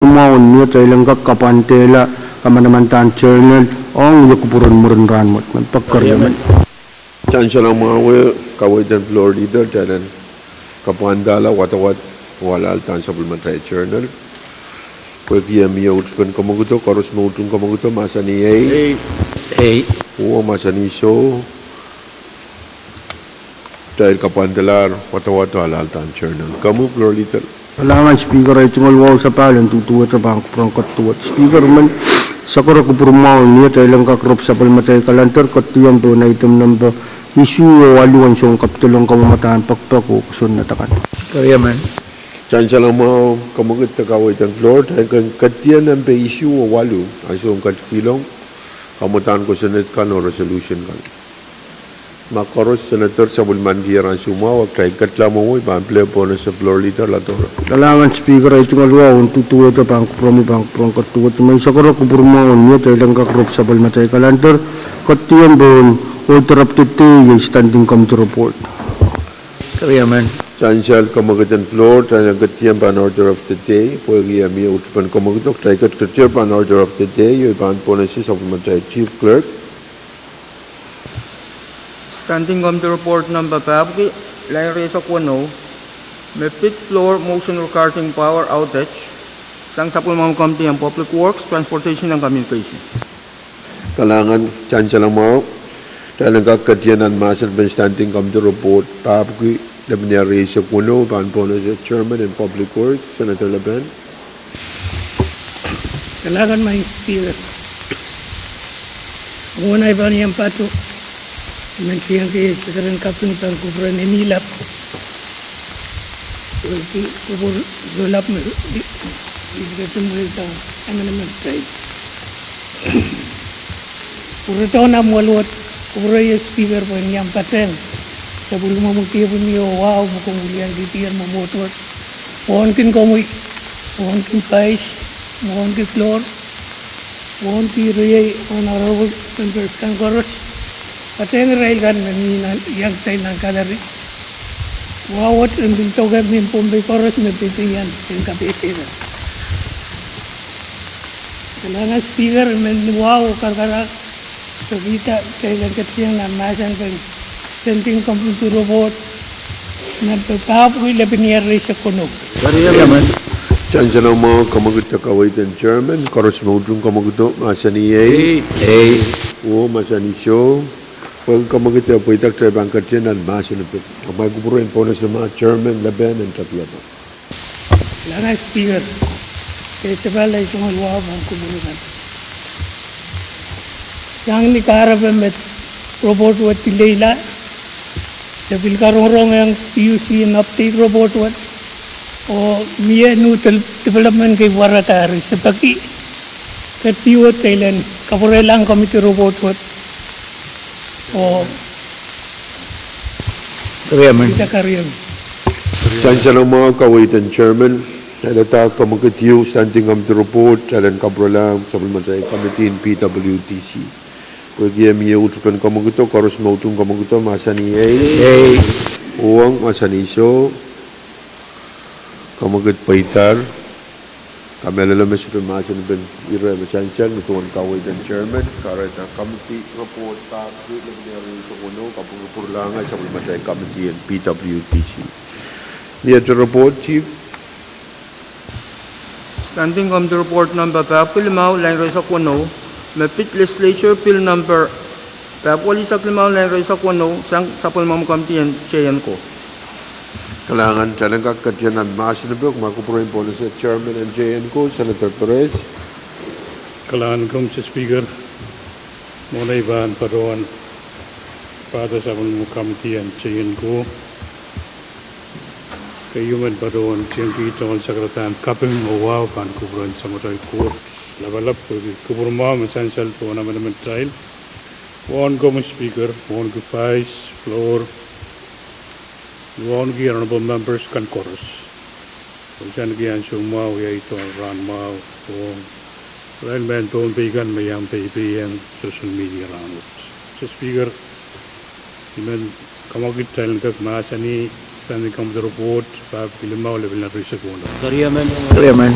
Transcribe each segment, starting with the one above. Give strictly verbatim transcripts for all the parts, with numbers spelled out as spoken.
Mwahu en mie, kitail en kak kapwandehla kamanaman dahn journal ong ie kupwuren mwurin rahnwet. Nan pek keriemen. Kitail en salongmwahu, kaweid en floor leader, kitail en kapwandehla wadawad oh ahl dahn sapwellimatail journal. Pwehki e mie utupen kamwakido, koaros me utung kamwakido mahsanih ei. Ei. Oh mahsanih soh. Kitail kapwandehla wadawad oh ahl dahn journal. Komwi floor leader. Kalahngan Speaker, ei tungoal wahu sapahl en duduwehte pahn kupwuren kediwet. Speaker, men sakor kupwur mwahu en mie, kitail en kak rop sapwellimatail calendar, kediong pohn item nempe isuh oh waluh en soun kapidolong kamwomwada en pekipek oh kosonned akan. Keriemen. Kitail en salongmwahu, kamwakid de kaweid en floor, kitail en kak kediong nempe isuh oh waluh en soun kapidolong kamwomwada en kosonned kan oh resolution kan. Ma koaros, Senator sapwellimanikier ansou mwahu, kitail en kedla mwowe, pahn pil pohnese floor leader Ladora. Kalahngan Speaker, ei tungoal wahu en duduwehte pahn kupwuromwi pahn kupwuren kediwet. Men sakor kupwur mwahu en mie, kitail en kak rop sapwellimatail calendar, kediong pohn order of the day, ei standing committee report. Keriemen. Kitail en sal kamwakid en floor, kitail en kak kediong pahn order of the day, pwehki e mie utupen kamwakido, kitail en kak kediong pahn order of the day, oh pahn pohnese sapwellimatail chief clerk. Standing Committee Report nempe pahpwiki, lain rieisek weneu, me pid floor motion regarding power outage, sang sapwellimomwi Committee en Public Works, Transportation and Communication. Kalahngan, kitail en salongmwahu, kitail en kak kediong nan mahsen pen Standing Committee Report pahpwiki, lepin rieisek weneu, pahn pohnese Chairman en Public Works, Senator Lepen. Kalahngan Madam Speaker. Mwomwen ahi pahn iang patoh, I men tiengki ei sekeren kaping pahn kupwuren eni lap, pwehki kupwur soh lap me I, I ketin mweidohng amendment title. Pwuredohng nan mwoaluwet, kupwure ie Speaker, pwe I iang patehng sapwellimomwi kepwimwi oh wahu me komw wiliandi diar mwomwohdier. Wauneki komwi, wauneki Vice, wauneki floor, wauneki riei Honorable Members kan koaros, patehng irail kan me mi nan, iang kitail nan gallery. Wahu wet en pil doke mehn Pohnpei koaros me pil iang en kapehse kan. Kalahngan Speaker, I men wahu oh karakarahk, pwehki kitail en ketieng nan mahsen pen Standing Committee Report nempe pahpwiki, lepin rieisek weneu. Kitail en salongmwahu, kamwakid de kaweid en Chairman, koaros me utung kamwakido mahsanih ei. Ei. Oh mahsanih soh. Pwehki kamwakid e pweida, kitail pahn ketieng nan mahsen pen, amwail kupwuren pohnese ma Chairman Lepen en tapiada. Kalahngan Speaker, kei sapahl ei tungoal wahu pahn kupwure kan. Sang ni kahrepe me report wet dileila, se pil karongorong ong PUC en update report wet, oh mie new del-, development kei warada, eri se peki kediwet kitail en kapwurelahng committee report wet. Oh, keriemen. Kitail en salongmwahu, kaweid en Chairman, kitail en kamwakid ehu Standing Committee Report, kitail en kapwurelahng sapwellimatail committee en PWTC. Pwehki e mie utupen kamwakido, koaros me utung kamwakido mahsanih ei. Ei. Uhwong, mahsanih soh. Kamwakid pweida. Kamehlele me sohte mahsen pen ire me sansal, me duwen kaweid en Chairman, kahrehda committee report pahpwiki, lepin rieisek weneu, kapwurpwurlahng sapwellimatail committee en PWTC. Mie te report, Chief. Standing Committee Report nempe pahpwiki limau, lain rieisek weneu, me pid Legislature Bill nempe pahpwiki eisek limau, lain rieisek weneu, sang sapwellimomwi committee en J N Co. Kalahngan, kitail en kak ketieng nan mahsen pen, ma kupwuren pohnese Chairman en J N Co, Senator Perez. Kalahngan, Mister Speaker, mwohn ei pahn patohwan pahda sapwellimomwi committee en J N Co, keieu men patohwan tiengki tungoal sakaradahn kaping oh wahu pahn kupwuren Samatail Koht Lapalap, pwehki kupwur mwahu me sansal pohn amendment title. Wauneki komwi Speaker, wauneki Vice, floor, wauneki honorable members kan koaros. Kousoanki ansou mwahu, iei tohn rahn mwahu, oh irail mehn Pohnpei kan me iang peipeiong social media rahnwet. Mister Speaker, I men kamwakid kitail en kak mahsanih Standing Committee Report pahpwiki limau, lepin rieisek weneu. Keriemen.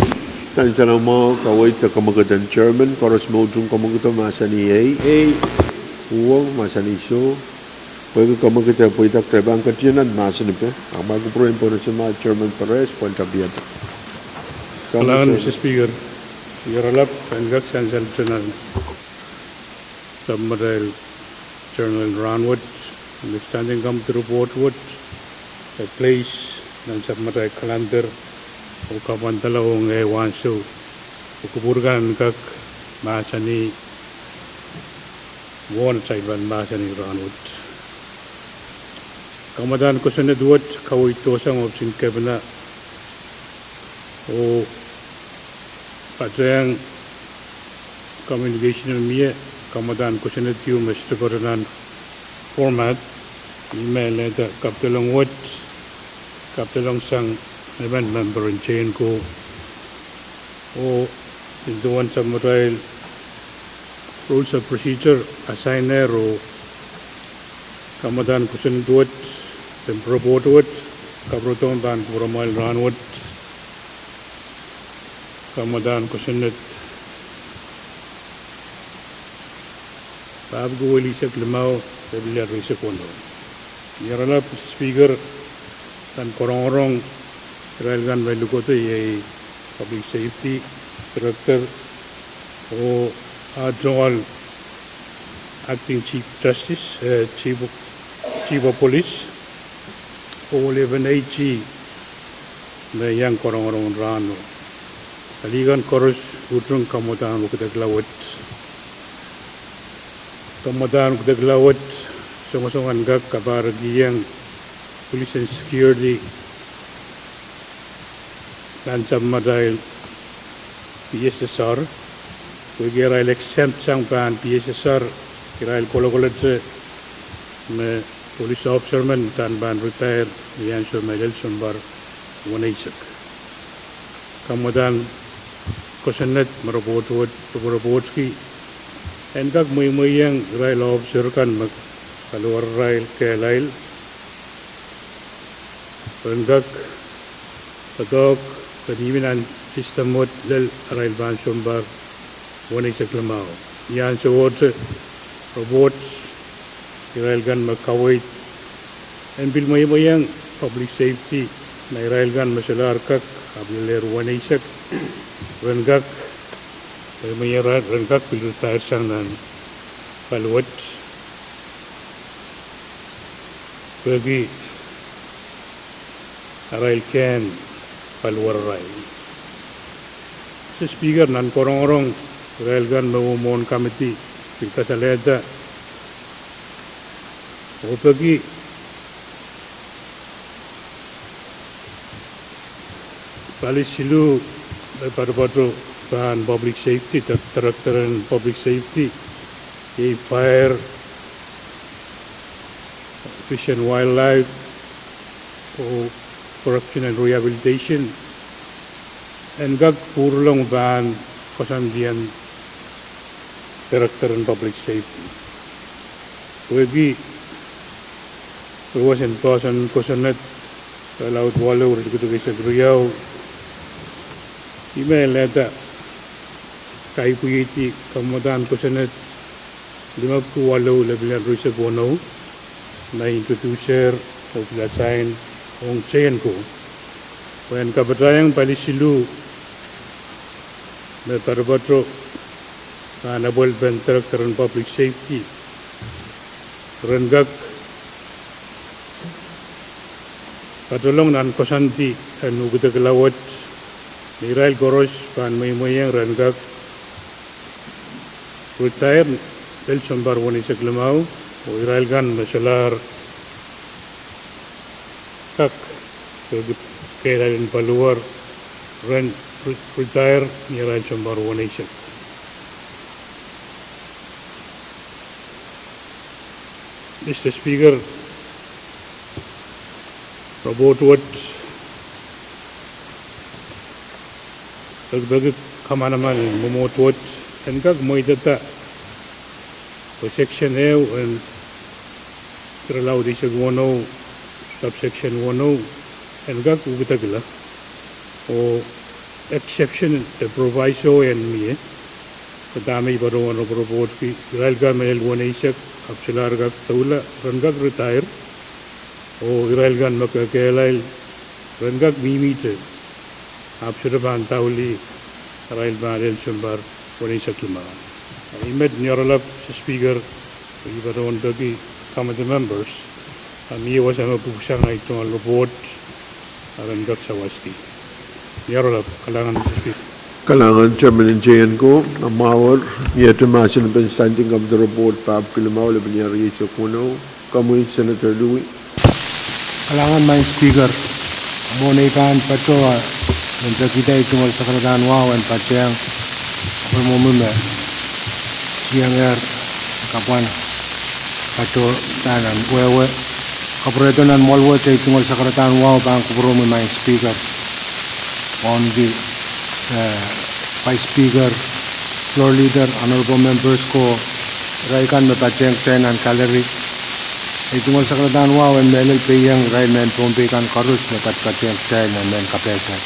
Sansal mwahu, kaweid de kamwekid en chairman, koaros me utung kamwekid mahsanih ei. Ei. Uhwong mahsanih soh. Pwehki kamwekid e pweida, kitail pahn ketienal mahsen ipe. Ahpw ma kupwuren pwonese ma chairman Perez pwehn tapihada. Kalahngan, Mister Speaker. Iei oaralap en kak sansal nan sapwmatail journal en rahnwet, me standing committee report wet, e place nan sapwmatail calendar, oh kapwandala ong eh wahnsou, oh kupwur kan en kak mahsanih mwohn atail pahn mahsanih rahnwet. Kamwadahn kosonned wet kaweid dohsang ohpis en kepina, oh patohwan communication me mie, kamwadahn kosonned ieu me sohte patohwan format, ih me lelehda kapidolong wet, kapidolong sang emen member en J N C O, oh nin duwen sapwmatail rules of procedure assigner, oh kamwadahn kosonned wet, pahn report wet, kapwurodohng pahn kupwuramwail rahnwet, kamwadahn kosonned pahr eisek limau, Epril riehsek weneu. Iei oaralap, Mister Speaker, nan korongorong irail kan me likwedo iei Public Safety Director, oh Attorney General, Acting Chief Justice, eh, Chief, Chief of Police, oh L F N A G, me iang korongorong rahno. Alih kan koaros utung kamwadahn wekidekla wet. Kamwadahn wekidekla wet, songosong en kak kapahreki iang police and security nan sapwmatail P S S R, pwehki irail exempt sang pahn P S S R irail kolokolete me police officer men uhdahn pahn retire ni ansou me lel sounpar weneisek. Kamwadahn kosonned me report wet, report ki, en kak mweimweiong irail officer kan me paliwararail kehlail, ren kak doadoahk, ren mihmi nan system wet lel arail pahn sounpar weneisek limau. Ni ansouohte report irail kan me kaweid en pil mweimweiong public safety, me irail kan me solahr kak apwalih weneisek, ren kak, mweimweiong irail ren kak pil retire sang nan paliwet, pwehki arail kehn paliwararail. Mister Speaker, nan korongorong irail kan me mwohn committee pil kasalehda, oh peki pali siluh me patopato pahn public safety, director en public safety, iei fire, fish and wildlife, oh correction and rehabilitation, en kak pwuralong pahn koasoandien director en public safety. Pwehki wehwehsen poahsoan kosonned irelaud waluh iretikitik eisek riau, ih me lelehda kaipwihdi kamwadahn kosonned limepwiki waluh Epril riehsek weneu, me introducer oh pil assign ong J N C O, pwehn kapatahiong pali siluh me patopato pahn apwalpen director en public safety, ren kak patolong nan koasoandi en wekidekla wet, me irail koaros pahn mweimweiong ren kak retire lel sounpar weneisek limau, oh irail kan me solahr kak, pwehki kehlail en paliwar, ren re-, retire ni arail sounpar weneisek. Mister Speaker, report wet, pekipeki kamanaman en mwomwohd wet, en kak mweidada pwe section ehu en irelaud eisek weneu, subsection weneu, en kak wekidekla, oh exception de proviso en mie. Pwe dahme I patohwan roporop ki, irail kan mehlel weneisek ahpw solahr kak doula, ren kak retire. Oh irail kan me kekehlail, ren kak mihmihte. Ahpw sohte pahn doula, irail pahn lel sounpar weneisek limau. I met ni oaralap, Speaker, I patohwan peki committee members, a mie wasa me pwupwusang ei tungoal report, a ren kak sawaski. Ni oaralap, kalahngan Speaker. Kalahngan Chairman N J N ko, a mwahu, miehte mahsen en Standing Committee Report, pahpwiki limau, lepin riei eisek weneu, komwi Senator Louis. Kalahngan Maing Speaker, mwohn ei pahn patohwan pekihda ei tungoal sakaradahn wahu en patehng, pwe mwomwi me siengehr kapwan patohda nan wehwe. Kapwurehdo nan mwoahl wet, ei tungoal sakaradahn wahu pahn kupwuromwi Maing Speaker, Wauneki, eh, Vice Speaker, Floor Leader, Honorable Members ko, irail kan me patehng kitail nan gallery. Ei tungoal sakaradahn wahu en mehlel peiong irail mehn Pohnpei kan koaros me patpatehng kitail nan mehn kapehse.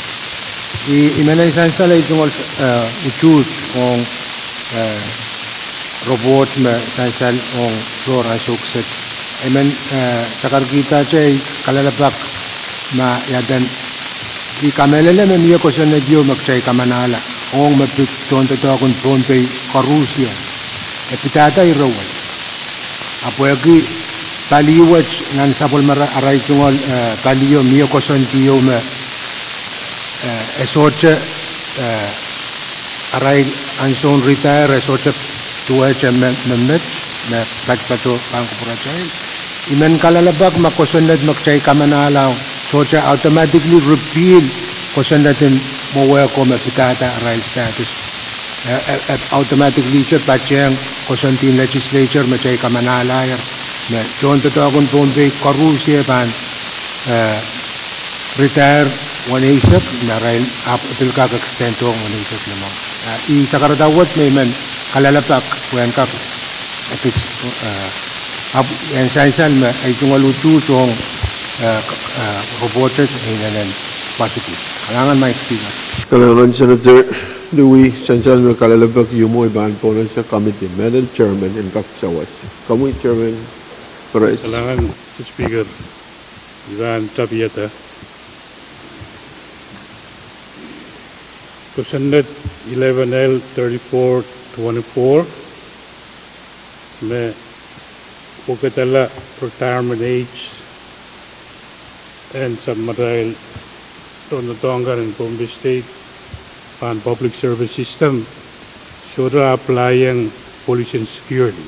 I, I men en sansal ei tungoal, eh, utuht ong, eh, report me sansal ong floor ansou kiset. I men, eh, sakarkihda ei kalelapak me iaden, I kamehlele me mie kosonned ieu me kitail kamanahla ong me pid tohndoadoahk en Pohnpei koaros, e pidada ire wet. Ahpw pwehki pali wet nan sapwellime arail tungoal, eh, palio mie koasoandi ieu me, eh, e sohte, eh, arail ansoun retire e sohte duwehte me, me met, me patopato pahn kupwuratail. I men kalelapak me kosonned me kitail kamanahla sohte automatically repeal kosonned en mwowehko me pidada arail status. E, e, e automatically te patehng koasoandien legislature me kitail kamanahlahr me tohndoadoahk en Pohnpei koaros pahn, eh, retire weneisek, me irail ahpw pil kak extend ong weneisek limau. Eh, I sakarada wet me I men kalelapak pwe en kak ekis, eh, ahpw en sansal me ei tungoal utuht ong, eh, eh, report e inenen positive. Kalahngan Maing Speaker. Kalahngan Senator Louis, sansal me kalelapak ieu mwo I pahn pohnese committee, mehlel chairman en kak sawas. Komwi Chairman Perez. Kalahngan Speaker, I pahn tapiada kosonned eleven L thirty-four twenty-four me pwekidala retirement age en sapwellimatail tohndoadoahk kan en Pohnpei State pahn public service system, sohte apply ong police and security.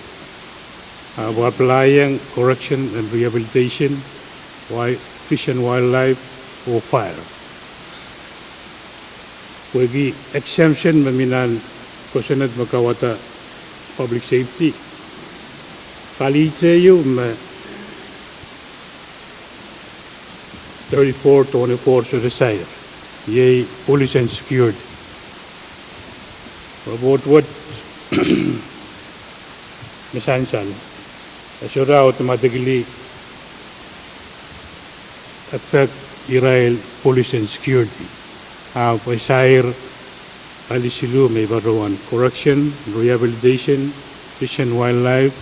Ahpw apply ong correction and rehabilitation, wi-, fish and wildlife, oh fire. Pwehki exemption me mi nan kosonned me kauwada public safety, kalihte ieu me thirty-four twenty-four sohte sair, iei police and security. Report wet me sansal, e sohte automatically affect irail police and security. Ahpw e sair pali siluh me I patohwan: correction, rehabilitation, fish and wildlife,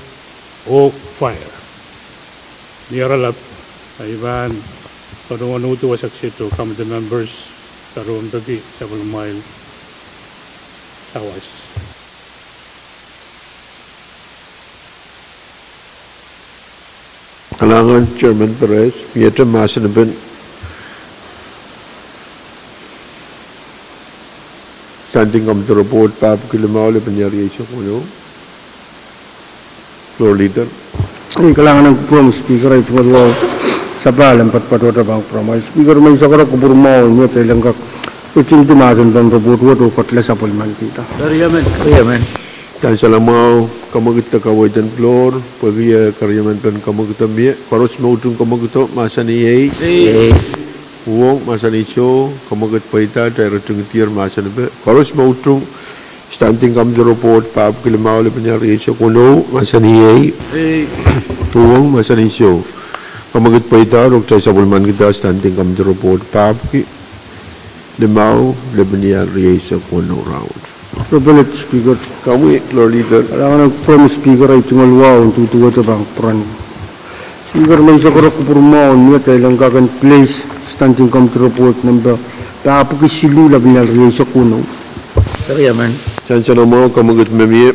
oh fire. Ni oaralap, I pahn patohwan uhdi wasa kiset oh committee members patohwan peki sapwellimamwail sawas. Kalahngan Chairman Perez, miehte mahsen en Standing Committee Report pahpwiki limau, lepin riei eisek weneu. Floor Leader. Ei kalahngan en kupwuromw Speaker, ei tungoal wahu sapahl en patpatohte pahn kupwuromwail Speaker, me I sakara kupwur mwahu ni atail en kak ritingdi mahsen en report wet oh ketla sapwellimanikihda. Kariamen. Kariamen. Sansal mwahu, kamwekid de kaweid en floor, pwehki keriemen pen kamwekid mie, koaros me utung kamwekid mahsanih ei. Ei. Uhwong mahsanih soh, kamwekid pweida, kitail ritingdier mahsen en pe, koaros me utung Standing Committee Report pahpwiki limau, lepin riei eisek weneu mahsanih ei. Ei. Uhwong mahsanih soh. Kamwekid pweida, oh kitail sapwellimanikihda Standing Committee Report pahpwiki. Limau, lepin ial rieisek weneu rahnwet. Rong pellet Speaker. Komwi Floor Leader. Kalahngan en kupwuromwi Speaker, ei tungoal wahu en duduwehte pahn kupwuren Speaker, me I sakara kupwur mwahu en mie kitail en kak en place Standing Committee Report nempe pahpwiki siluh lepin ial rieisek weneu. Sansal mwahu, kamwekid me mie.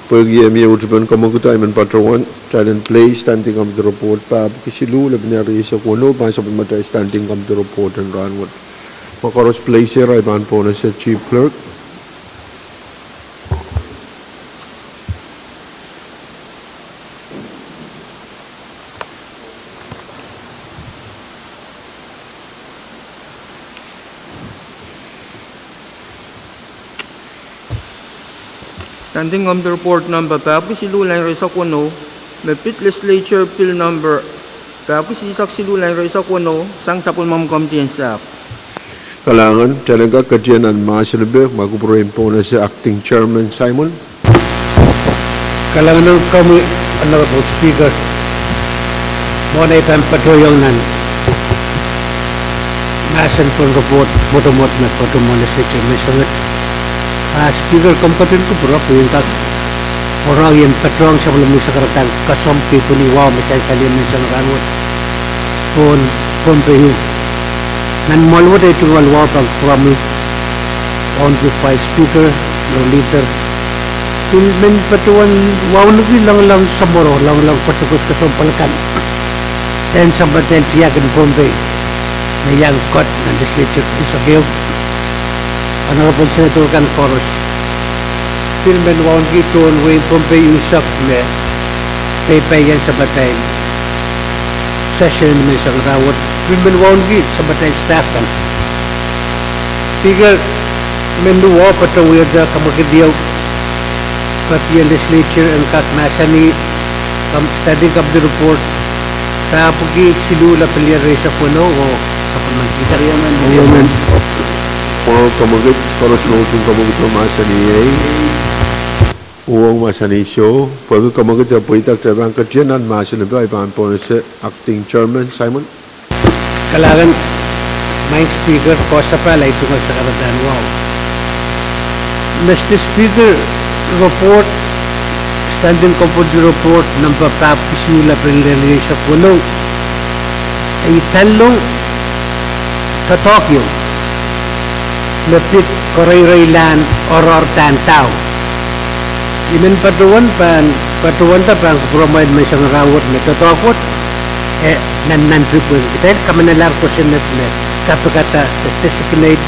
Pwehki e mie uhtipen kamwekid, I men patohwan kitail en place Standing Committee Report pahpwiki siluh lepin ial rieisek weneu pahn sapwellimatail Standing Committee Report en rahnwet. Ma koaros place-er, I pahn pohnese Chief Clerk. Standing Committee Report nempe pahpwiki siluh lel rieisek weneu, me pid Legislature Bill nempe pahpwiki silihsek siluh lel rieisek weneu, sang sapwellimomwi Committee en Staff. Kalahngan, kitail en kak ketin nan mahsen ipe, ma kupwure I pohnese Acting Chairman Simon. Kalahngan en komwi, Honorable Speaker. Mwohn ei pahn patohiong nan mahsen pohn report pwotomwot me patohwan Legislature menseng et, a Speaker, komw ketin kupwure pwe I en kak oaralih en patohwan sapwellimomwi sakarada en kesempwal kei pwehn wahu me sansal ie menseng rahnwet pohn Pohnpei. Nan mwoahl wet ei tungoal wahu pahn kupwuromwi, Honorable Vice Speaker, Floor Leader, pil men patohwan wauneki loangalong samworo, loangalong patohwan kesempwal kan en sampatail tiahk en Pohnpei me iang cut nan Legislature eisek ehu. Honorable Senator kan koaros, pil men wauneki tohn wehin Pohnpei unsek me peipaien sampatail session menseng rahnwet, pil men wauneki sampatail staff kan. Speaker, men wahu patohwanda kamwekid ieu, kopien Legislature en kak mahsanih, kam Standing Committee Report pahpwiki siluh lepin ial rieisek weneu oh sapwellimen Speaker. Mwahu kamwekid, koaros me utung kamwekid me mahsanih ei. Uhwong mahsanih soh, pwehki kamwekid e pweida, kitail pahn ketin nan mahsen ipe, I pahn pohnese Acting Chairman Simon. Kalahngan, Maing Speaker, koasoapahl ei tungoal sakarada en wahu. Mister Speaker, report, Standing Committee Report nempe pahpwiki siluh lepin ial rieisek weneu, e idanlong doadoahk ieu me pid kareireilahn oaroahr dahn dau. I men patohwan pahn patohwanda pahn kupwuromwail menseng rahnwet me doadoahk wet e nannanpwiki pwe kitail kamanalahr kosonned me kapikada de designate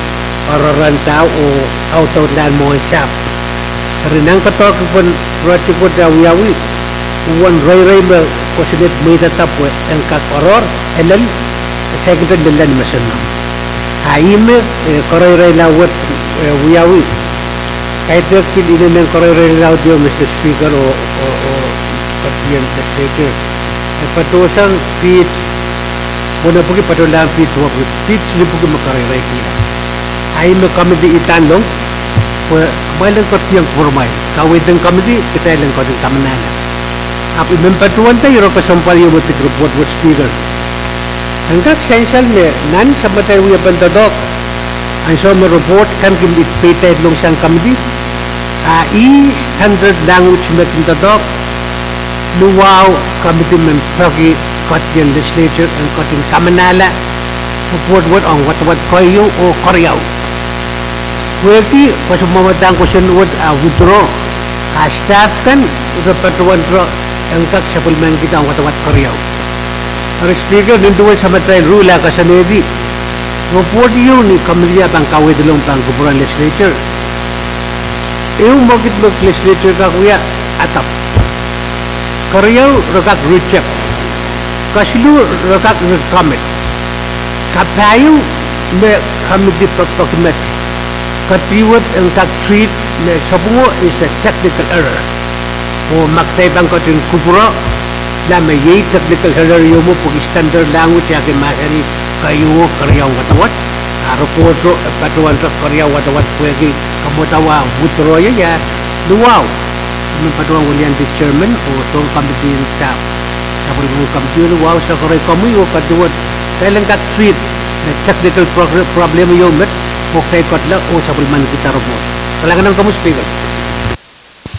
oaroahr en dau oh audaudlahn mwohn sahpw. Eri nan doadoahk pwehn project wet wiawi, uwen reirei me kosonned mweidada pwe en kak oaroahr, e lel, saikinte lella ni meseno. A ihme, eh, kareireila wet, eh, wiawi. Kaidehk pil inenen kareireila wet ieu, Mister Speaker, oh, oh, oh, kopien Legislature, e patohsang page, pwehn pwuki patohlahng page, page silipwuki me kareireikihla. A ihme committee idanlong, pwe kumwail en ketin kupwuromwail, kaweid en committee, kitail en ketin kamanala. Ahpw I men patohwanda ire kesempwal ieu me pid report wet Speaker. En kak sansal me nan sampatail wiepen doadoahk, ansou me report kan kin pid peidaidilongsang committee, a ih standard language me kin doadoahk, ni wahu committee men peki kopien Legislature en ketin kamanala report wet ong wadawad keieu oh keriau. Pwehki koasoamwadang kosonned wet a withdraw, a staff kan re patohwan re en kak sapwellimanikihda ong wadawad keriau. Eri Speaker, nin duwen sampatail rule a koasoanehdi, report ieu ni committee a pahn kaweidilong pahn kupwuren Legislature, ehu mwekid me Legislature kak wia, adopted. Keriau, re kak reject. Kesiluh, re kak recommend. Kapahieu, me committee pekipeki met, kadiwed en kak treat me sapwungo is a technical error. Oh ma kitail pahn ketin kupwurala me iei technical error ieu mwo pwehki standard language e kin mahsanih keieu oh keriau wadawad, a reporto e patohwan re keriau wadawad pwehki kamwadawa withdraw ie, ia, ni wahu. I men patohwan weliandi chairman oh tohn committee en sahpw, sapwellimen committee, ni wahu sakarei komwi oh kadiwed, kitail en kak treat Technical progr-, problem ieu met, oh kitail ketla, oh sapwellimanki report. Kalahngan ong komwi Speaker.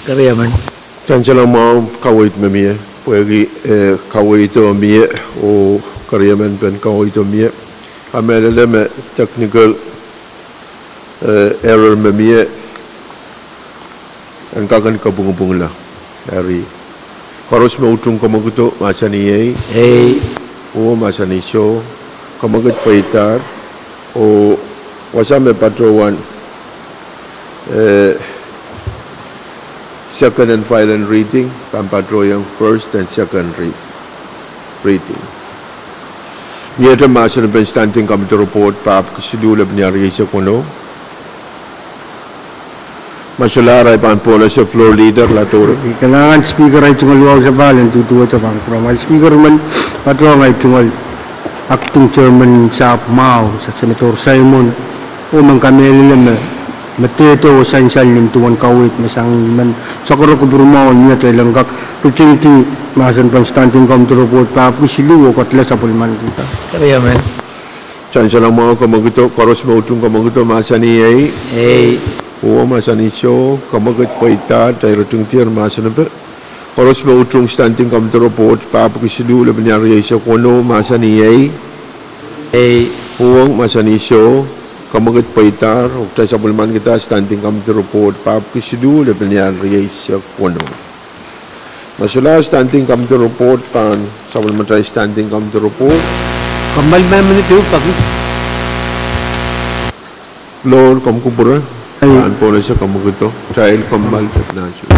Keriemen. Sansal ong mwahu, kaweid me mie, pwehki, eh, kaweid o mie, oh keriemen pen kaweid o mie. Kamehlele me technical, eh, error me mie, en kak en kapwungpwungla. Eri, koaros me utung kamwakido, mahsanih ei. Ei. Uwo mahsanih soh, kamwakid pweidahr, oh wasa me patohwan, eh, second and final reading, pahn patohiong first and second re-, reading. Miehte mahsen pen Standing Committee Report, pahpwiki siluh, lepin iang rieisek weneu. Ma solahr, I pahn pohnese floor leader Ladore. Kalahngan Speaker, ahi tungoal wahu sapahl en duduwehte pahn kupwuromwail Speaker men, patohwan ahi tungoal Acting Chairman sahpw mwahu, Senator Simon, oh men kamehlele me, me dehde oh sansal nin duwen kaweid me sang, I men sakoro kupwuromwail ni atail en kak ritingdi mahsen pen Standing Committee Report, pahpwiki siluh oh ketla sapwellimankihda. Keriemen. Sansal ong mwahu, kamwakido, koaros me utung kamwakido, mahsanih ei. Ei. Uwo mahsanih soh, kamwakid pweidahr, kitail ritingdier mahsen pen. Koaros me utung Standing Committee Report, pahpwiki siluh, lepin iang rieisek weneu, mahsanih ei. Ei. Uwo mahsanih soh, kamwakid pweidahr, oh kitail sapwellimankihda Standing Committee Report, pahpwiki siluh, lepin iang rieisek weneu. Ma solahr, Standing Committee Report pahn sapwellimatail Standing Committee Report. Kommoal me minit ehu peki. Floor, komw kupwure. Ei. Pahn pohnese kamwakido, kitail kommoal tepnansu.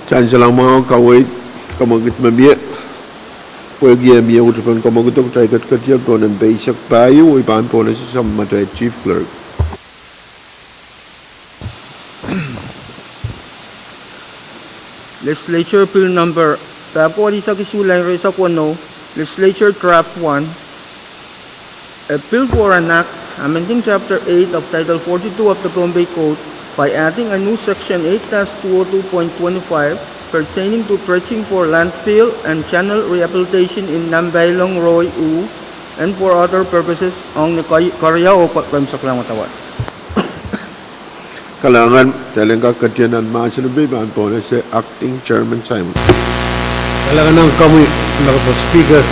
Sansal ong mwahu, kaweid, kamwakid me mie. Pwehki e mie uhd pahn kamwakido, kitail ketiket pohn en peisek pahieu, oh I pahn pohnese sapwellimatail Chief Clerk. Legislature Bill Number pahpwiki eisek isuh, line rieisek weneu, Legislature Draft One, a bill for an act amending Chapter eight of Title forty-two of the Pohnpei Code by adding a new Section eight dash two oh two point twenty-five pertaining to dredging for landfill and channel rehabilitation in Nampailong Roy U and for other purposes, ong ni kari-, keriau oh pwehn saklawat. Kalahngan, kitail en kak ketien nan mahsen pen, I pahn pohnese Acting Chairman Simon. Kalahngan ong komwi, Honorable Speaker.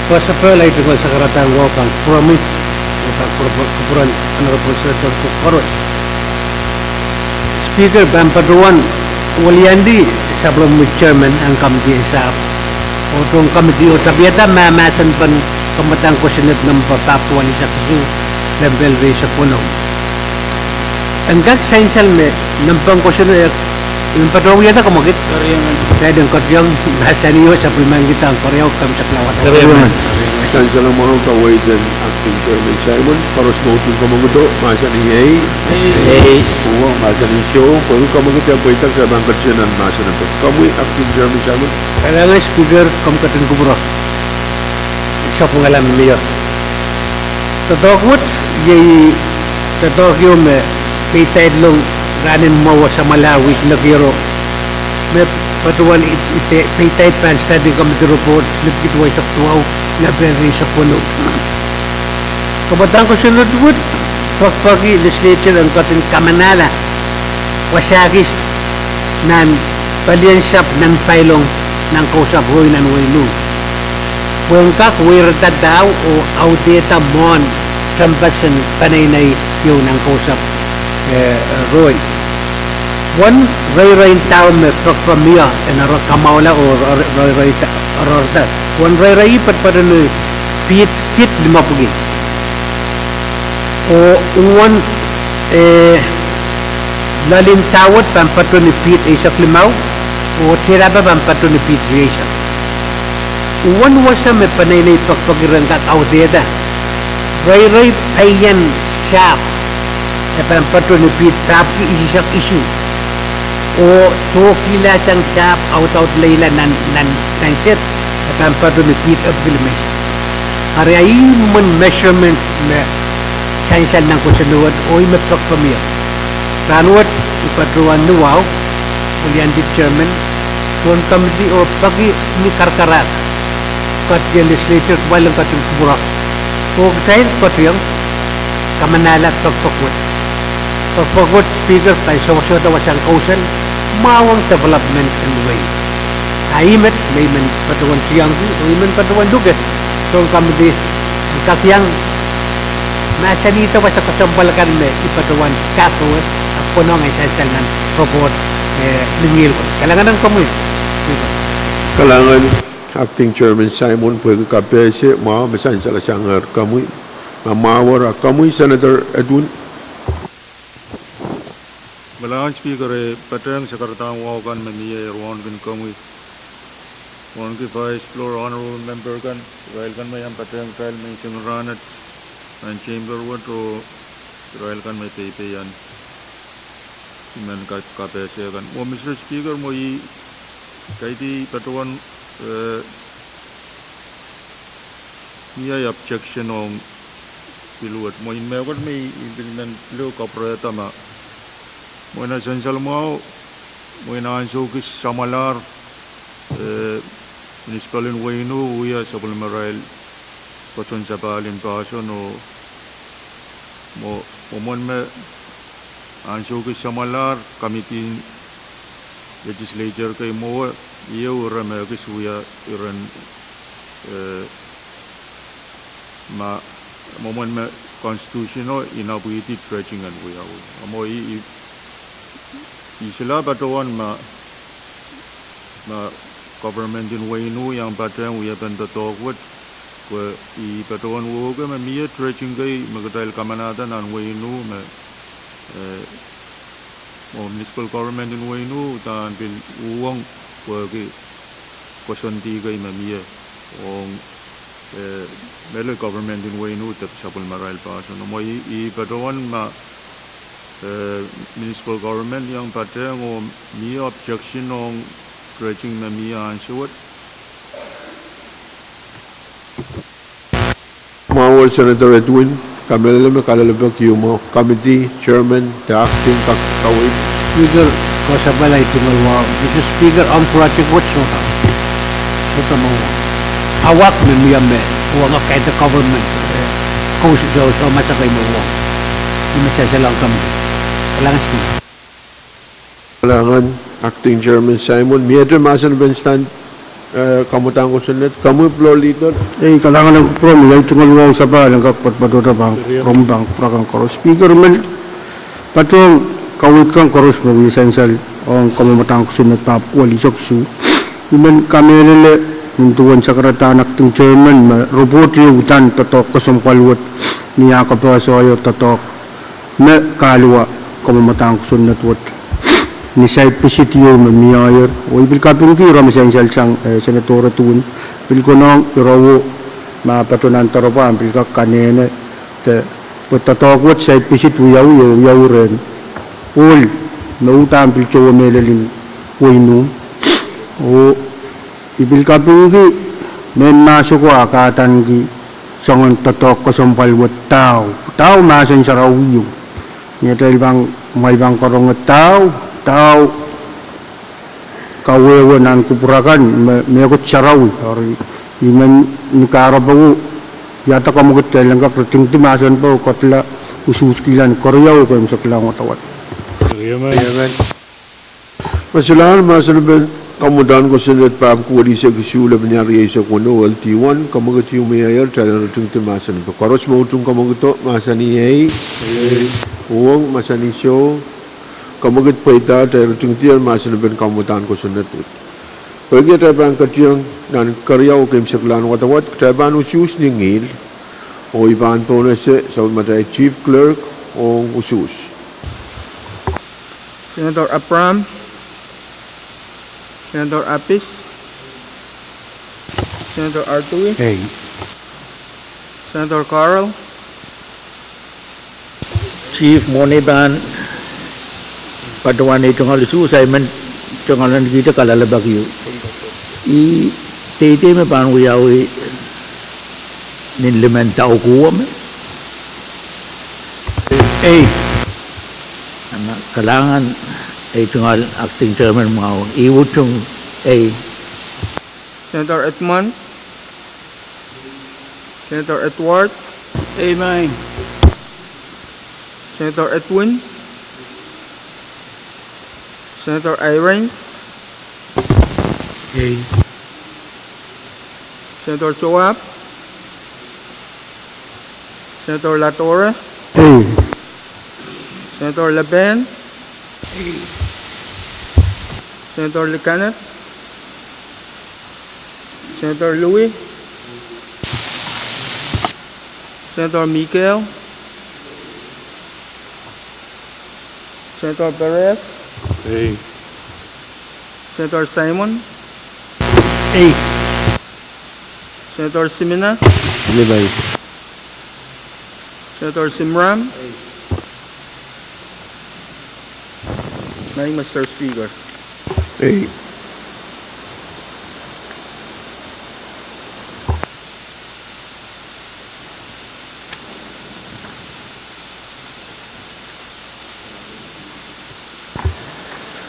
First of all, ahi tungoal sakaradahn wahu pahn kupwuromwi, oh pahn kupwur-, kupwuren Honorable Senator Cook koaros. Speaker, pahn patohwan weliandi sapwellimomwi Chairman en committee en sahpw, oh tohn committee, oh tapihada mahmahsen pen kompoakepahmen kosonned nempe pahpwiki eisek isuh, limpoak rieisek weneu. En kak sansal me nempen kosonned, eh, en patohwan wiahda kamwakid. Kitail en ketiong, mahsanih oh sapwellimankihda, keriau, komw saklawat. Sansal ong mwahu, kaweid en Acting Chairman Simon, koaros me utung kamwakido, mahsanih ei. Ei. Uwo mahsanih soh, pwehki kamwakid e pweida, kitail pahn ketien nan mahsen pen. Komwi Acting Chairman Simon. Kalahngan Speaker, komw ketin kupwure. sapwungala me mie. Doadoahk wet iei doadoahk ieu me peidahn long rahnen mwowe samwala wihk nekiero. Me patohwan i, i, peidahn pahn standing committee report, lipkit weisek duwau, nan peren eisek weneu. Kamwadang kosonned wet, pekipeki legislature en ketin kamanahla wasa kis nan palien sahpw nan pailong nan kousapw rohi nan wehin U. Pwehn kak weirada dau oh audehda mwohn tehnpasen peneinei ieu nan kousapw, eh, rohi. Uwen reirein dau me pekipeki mie en kamwahula oh reireida, oarorda. Uwen reirei patopato ni piht kid limepwiki. Oh uwen, eh, loalen dau wet pahn pato ni piht eisek limau, oh tehlapa pahn pato ni piht rieisek. Uwen wasa me peneinei pekipeki ren kak audehda, reirei palien sahpw, e pahn pato ni piht pahpwiki isisek isuh. Oh tohkihla sang sahpw audaud leila nan, nan, nan sed, e pahn pato ni piht epwiki limeisek. Eri ih mwomwen measurement me sansal nan kosonned wet oh ih me pekipeki mie. Rahnwet I patohwan ni wahu, weliandi chairman, tohn committee oh peki ni karakarahk. Kat iei legislature kumwail en ketin kupwurek. Oh kitail ketin kamanahla pekipeki wet. Pekipeki wet, Speaker, pahn sewesehda wasahn kousoan mwahu ong development en wehi. A ih met me I men patohwan tiengki, oh I men patohwan luke tohn committee en kak iang mahsanihda wasa kesempwal kan me I patohwan kak ewe, ahpw konehng en sansal nan report, eh, ni ngihl wet. Kalahngan ong komwi, Speaker. Kalahngan, Acting Chairman Simon, pwehki kapehse mwahu me sansal sangehr komwi. Ma mwahu wet, a komwi Senator Edwin. Kalahngan Speaker, e patehng sakaradahn wahu kan me mie, e wauneki komwi, wauneki Vice Speaker, honorable member kan, irail kan me iang patehng kitail menseng rahnwet nan chamber wet oh irail kan me peipeian I men ka, kapehse kan. Mwo Mister Speaker, mwo I kaidehn patohwan, eh, mie objection ong pil wet. Mwein mehkot me I, I pil men pil kapwurehda ma mwein a sansal mwahu, mwein ansou kis samwalahr, eh, municipal en wehin U wia sapwellimarail pwoson sapahl en pahson oh mwo, mwomwen me ansou kis samwalahr committee en legislature kei mwowe, ieu ire me ekis wia iren, eh, ma, mwomwen me constitution o inapwihdi dredging en wiawi. A mwo I, I, I solahr patohwan ma, ma government en wehin U iang patehng wiepen doadoahk wet, pwe I patohwan wehwehki me mie dredging kei me kitail kamanahda nan wehin U me, eh, mwo municipal government en wehin U udahn pil uhwong pwehki koasoandi kei me mie ong, eh, mehlel government en wehin U de sapwellimarail pahson. Mwo I, I patohwan ma, eh, municipal government iang patehng oh mie objection ong dredging me mie ansou wet. Mwahu wet Senator Edwin, kamehlele me kalelapak ieu mwo committee chairman de acting kak kaweid. Speaker, koasoia pali tungoal wahu, Mister Speaker, ong project wet sohte, sohte mwo awak me mie me uhwong kaidehn government, eh, kous, soh, soh, masak kei me uhwong. I men sansal ong committee. Kalahngan Speaker. Kalahngan Acting Chairman Simon, miehte mahsen pen stand, eh, kamwadang kosonned, komwi floor leader. Ei, kalahngan ong kupwuromwi, iei tungoal wahu sapahl en kak poatopoatohda pahn kupwuromwi pahn kupwuramwail koaros. Speaker, I men patohwan kaweid kan koaros me wia sansal ong kamwadang kosonned pahn pwukoa eisek isuh. I men kamehlele nin duwen sakaradahn acting chairman me report ieu uhdahn doadoahk kesempwal wet ni ah kapehsehier doadoahk me kahluwa kamwadang kosonned wet ni site visit ieu me miehier. Oh I pil kapingki ire me sansal sang, eh, Senator Edwin, pil konehng ire wet ma patohwan doaropwe ahn pil kak kanehne de pwe doadoahk wet site visit wiawi, oh wiawi rehn ohl me uhdahn pil towe mehlel en wehin U. Oh I pil kapingki Mehn mahs oko a kadahniki soangen doadoahk kesempwal wet dau, dau mahsen sarawio. Ni atail pahn, mwail pahn karonge dau, dau kawehwe nan kupwur akan me mehkot sarawi, eri I men ni kahrepe, iada kamwekid kitail en kak ritingdi mahsen pwe kadla usuhs kilang keriau keimwseklahn wadawad. Mesilahr mahsen en pahn kamwadahn kosonned pahpwiki welisek isuh lepin rieisek weneu L D one, kamwekid ieu me ieier, kitail en ritingdi mahsen pwe koaros me utung kamwekid o mahsanih ei, uhwong mahsanih soh, kamwekid pweida, kitail ritingdi mahsen en pahn kamwadahn kosonned wet. Pwehki kitail pahn ketiong nan keriau keimwseklahn wadawad, kitail pahn usuhs ni ngihl, oh I pahn pohnese sapwellimatail Chief Clerk ong usuhs. Senator Abraham, Senator Abis, Senator Artui, Senator Carl. Chief, mwohn ei pahn patohwan ei tungoal usuhs, I men tungoal en kihda kalelapak ieu. Ih deidei me pahn wiawi nin limen dau kuo me? Ei. Kalahngan ei tungoal Acting Chairman mwahu. Ih utung ei. Senator Edmund, Senator Edward, Senator Edwin, Senator Irene, Senator Joab, Senator Latore, Senator Leben, Senator Liganet, Senator Louis, Senator Miguel, Senator Perez, Senator Simon, Senator Simina, Senator Simram. Maing Mister Speaker.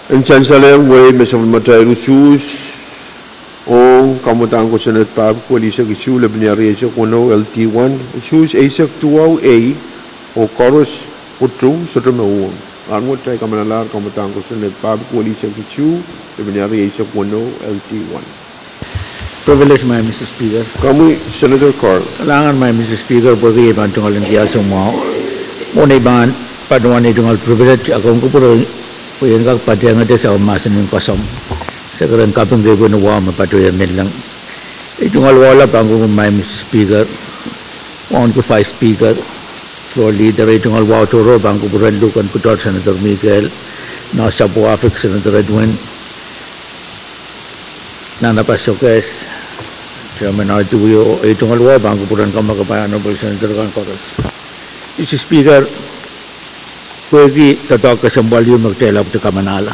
En sansalehng wehi me sapwellimatail usuhs ong kamwadahn kosonned pahpwiki welisek isuh lepin rieisek weneu L D one, usuhs eisek duwau ei, oh koaros utung sohte me uhwong. Rahnwet kitail kamanalahr kamwadahn kosonned pahpwiki welisek isuh lepin rieisek weneu L D one. Privilege, Maing Mister Speaker. Komwi Senator Carl. Kalahngan, Maing Mister Speaker, pwehki ei pahn tungoal en kial soumwahu. Mwohn ei pahn patohwan ei tungoal privilege, a Kauno kupwure pwe I en kak patehngete sapwellimahsen en koasoandi, se kerehng kaping kei pwe ni wahu me patohwan mehlel. Ei tungoal wahu la pahn kupwure Maing Mister Speaker, Wauneki Vice Speaker, Floor Leader, ei tungoal wahu tohrohr pahn kupwure Lukon Kutor, Senator Miguel, Noah Sapwavik, Senator Edwin, Nana Pasokes, Chairman Artui, oh ei tungoal wahu pahn kupwure Kempoakepahn Honorable Senator kan koaros. Mister Speaker, pwehki doadoahk kesempwal ieu me kitail ahpwete kamanala,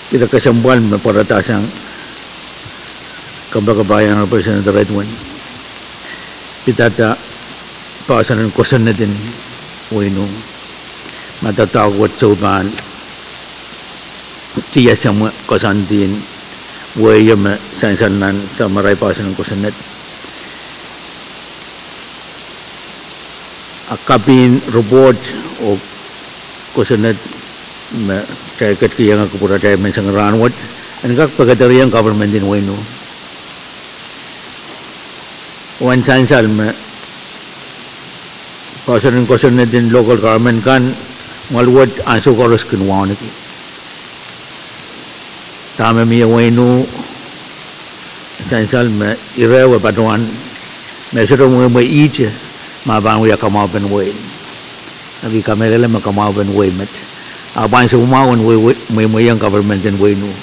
kihda kesempwal me pwaradahsang Kempoakepahn Honorable Senator Edwin pidada poahsoan en kosonned en wehin Ih, ma doadoahk wet sou pahn tiahk samwa koasoandi en wehi me sansal nan samarail poahsoan en kosonned. A kapin report oh kosonned me kitail ketikihong kupwuratail menseng rahnwet en kak pekederehiong government en wehin Ih, oh en sansal me poahsoan en kosonned en local government kan, mwoahl wet ansou koaros kin wauneki. Dahme mie wehin Ih, sansal me ire wet patohwan, me sohte mweimwei ihte ma pahn wia kamwahupen wehi. Aki kamehlele me kamwahupen wehi met, ahpw ansou mwahu en mweimweiong government en wehin Ih.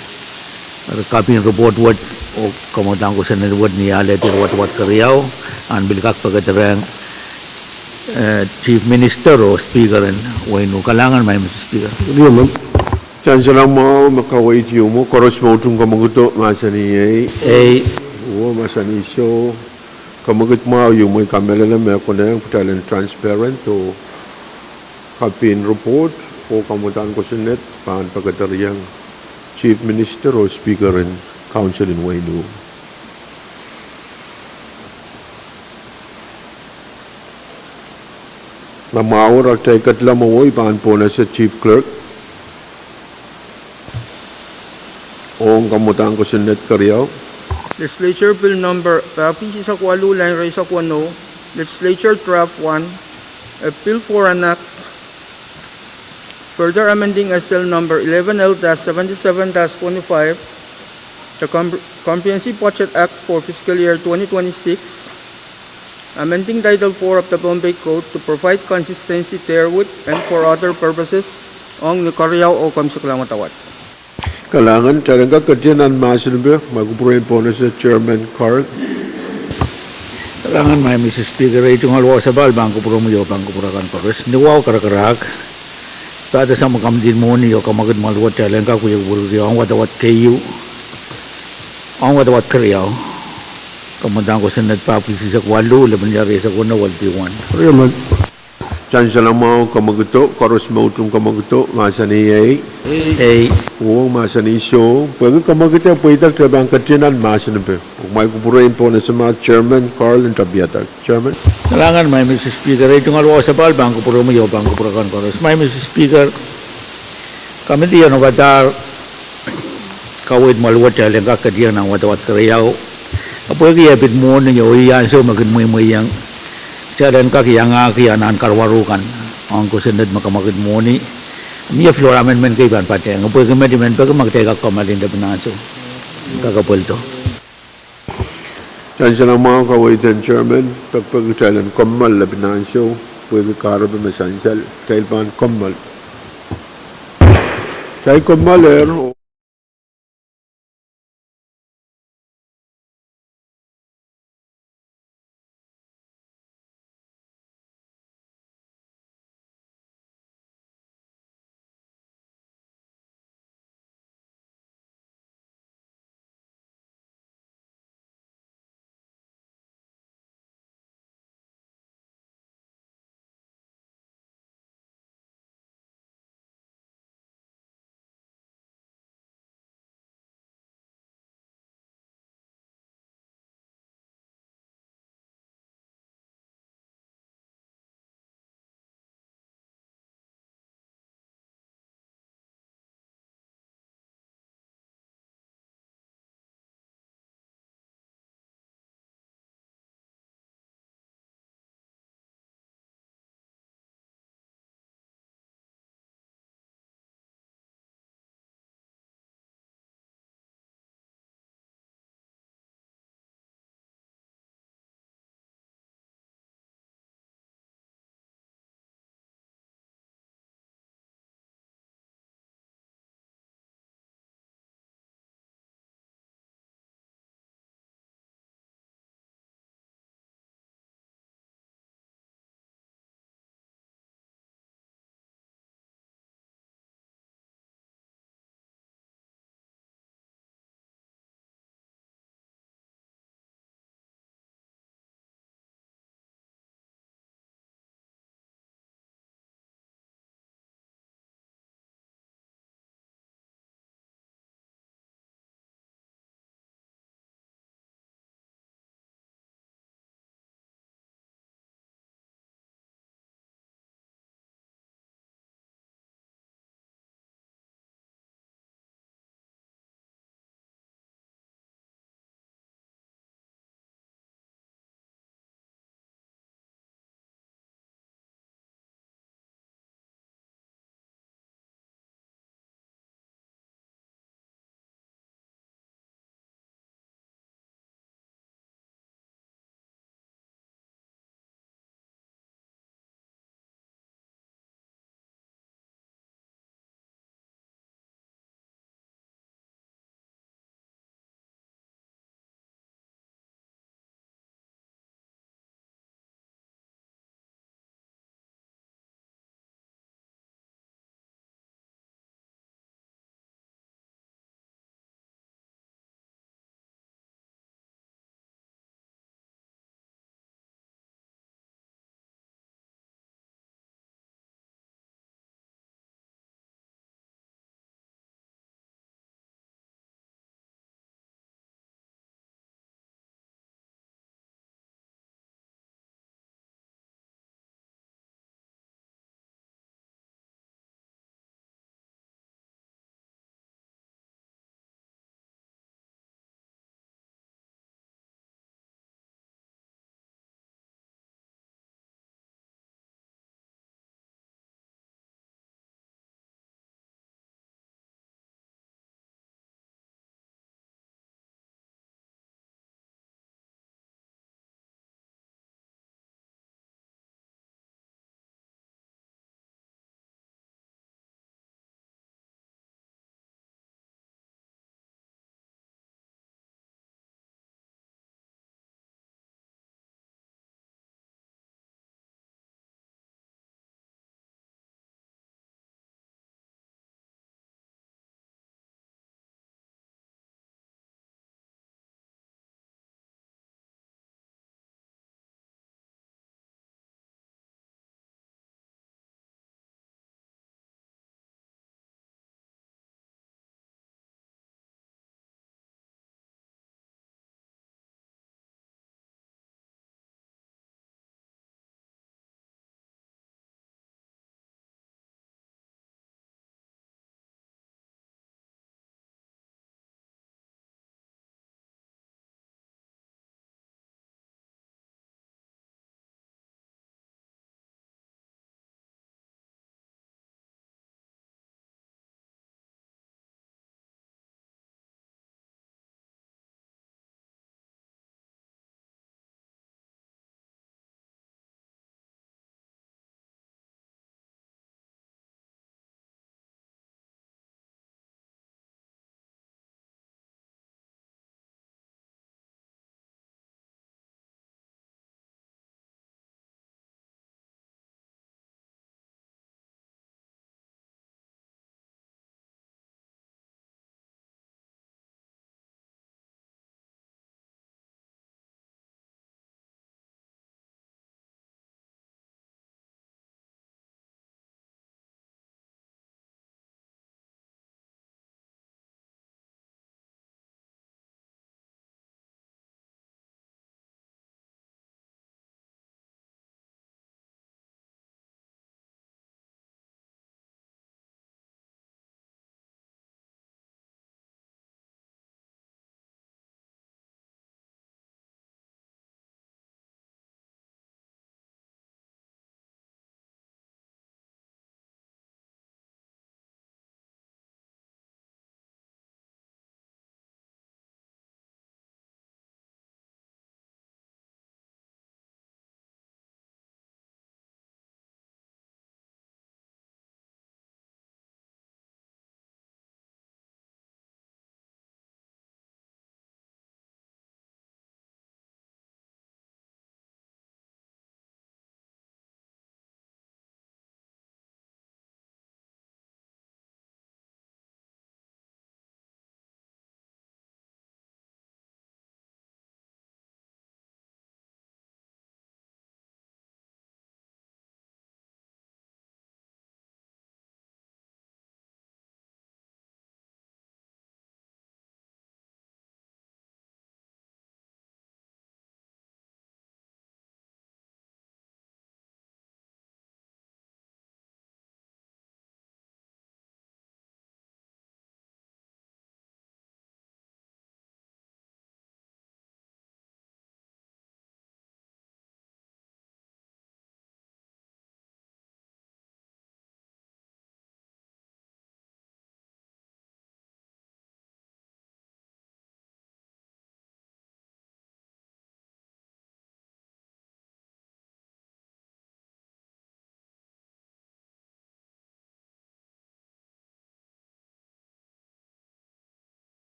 Eri kapin report wet oh kamwadahn kosonned wet ni alehdi ire wadawad keriau, ahn pil kak pekederehiong, eh, Chief Minister oh Speaker en wehin Ih. Kalahngan, Maing Mister Speaker. Sansal mwahu me kaweid ieu mwo, koaros me utung kamwekid o mahsanih ei. Oh, mahsanih soh. Kamwekid mwahu, I kamehlele me konehng kitail en transparent oh kapin report oh kamwadang kosonned pahn pekedereiong Chief Minister oh Speaker en Council en Wehin Wu. Ma mwahu, eri kitail ketilong mwowe, I pahn pwonese Chief Clerk ong kamwadang kosonned keriau. Legislature Bill Number pahisek waluh, lain rieisek weneu, Legislature Draft One, a bill for an act further amending S L number eleven L dash seventy-seven dash twenty-five, the Compre- Comprehensive Budget Act for fiscal year twenty twenty-six, amending Title four of the Pohnpei Code to provide consistency therewith and for other purposes, ong ni keriau oh keimwseklahn wadawad. Kalahngan. Kitail en kak ketin nan mahsen en peh, ma kupwuren pwonese Chairman Carl. Kalahngan, Maing Mister Speaker, ei tungoal wahu sapahl pahn kupwuromwi oh pahn kupwur akan koaros. Ni wahu karakarahk, padahk sang me komwi mwohni oh kamwekid mwahl wet, kitail en kak wia kupwurki ong wadawad keieu, ong wadawad keriau. Kamwadang kosonned pahisek waluh, lepin rieisek weneu, L P one. Sansal mwahu, kamwekido, koaros me utung kamwekido, mahsanih ei. Ei. Oh, mahsanih soh. Pwehki kamwekido, pweida, kitail pahn ketin nan mahsen en peh. Ma kupwuren pwonese ma Chairman Carl en tapiada. Chairman. Kalahngan, Maing Mister Speaker, ei tungoal wahu sapahl pahn kupwuromwi oh pahn kupwur akan koaros. Maing Mister Speaker, komiti en opadahr kaweid mwahl wet kitail en kak ketin nan wadawad keriau. A pwehki e pid mwohni oh ih ansou me kin mweimweiong, kitail en kak iangahki anahn karuwaru kan ong kosonned me kamwekid mwohni. Mie floor amendment kei pahn patehng, pwehki met I men peki ma kitail kak kommoal en lepin ansou. Kak apwaldo. Sansal mwahu, kaweid en Chairman, pekipek kitail en kommoal lepin ansou, pwehki kahrepe me sansal, kitail pahn kommoal. Kitail kommoal er.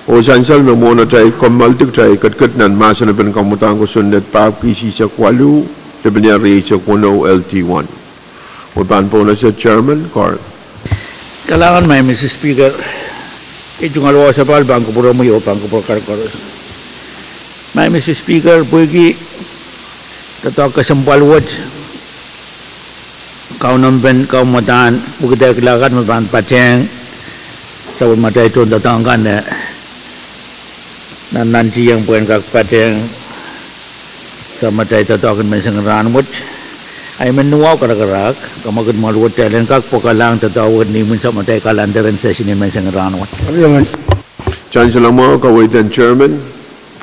Oh sansal me mwohn atail kommoaldi kitail ketiket nan mahsen en pahn kamwadahn kosonned pahpwiki isihsek waluh, lepin ehu rieisek weneu L T one. Oh pahn pohnese Chairman Carl. Kalahngan, Madam Speaker. Ei tungoal wasa pahn kupwuromwi oh pahn kupwur kan koaros. Madam Speaker, pwehki doadoahk kesempwal wet, Kauno me pahn kamwadahn pwukidekla kan me pahn patehng sapwellimatail tohndoadoahk kan, eh, nannantihong pwehn kak patehng sapwellimatail doadoahk en menseng en rahnwet. Ahi men ni wahu karakarahk, kamwekid mwahl wet, kitail en kak pwukalahng doadoahk wet ni imwin sapwellimatail kalender en session en menseng en rahnwet. Sansal mwahu, kaweid en Chairman,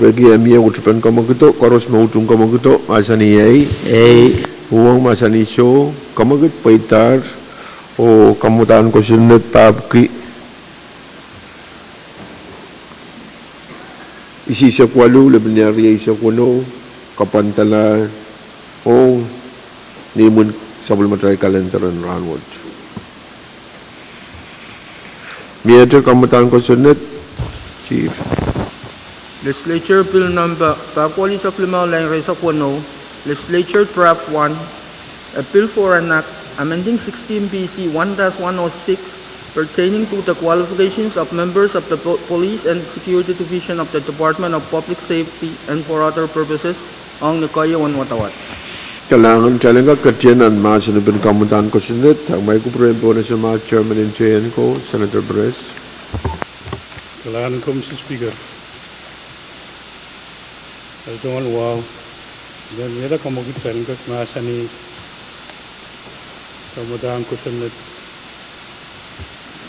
pwehki e mie wet pahn kamwekido, koaros me utung kamwekido, mahsanih ei. Ei. Uhwong, mahsanih soh, kamwekid pweidahr, oh kamwadahn kosonned pahpwiki isihsek waluh, lepin ehu rieisek weneu, kapwandala ong ni imwin sapwellimatail kalender en rahnwet. Miehte kamwadahn kosonned, Chief. Legislature Bill number pakoal eisek limau, lang rieisek weneu, Legislature Draft one, a bill for an act amending sixteen B C one dash one oh six pertaining to the qualifications of members of the Po-, Police and Security Division of the Department of Public Safety and for other purposes, ong ni keieun wadawad. Kalahngan, kitail en kak ketido nan mahsen en pahn kamwadahn kosonned, ahpw kumwail kupwure en pohnese Chairman en T N ko, Senator Perez. Kalahngan, Madam Speaker. Ei tungoal wasa, me mie kamwekid, kitail en kak mahsanih kamwadahn kosonned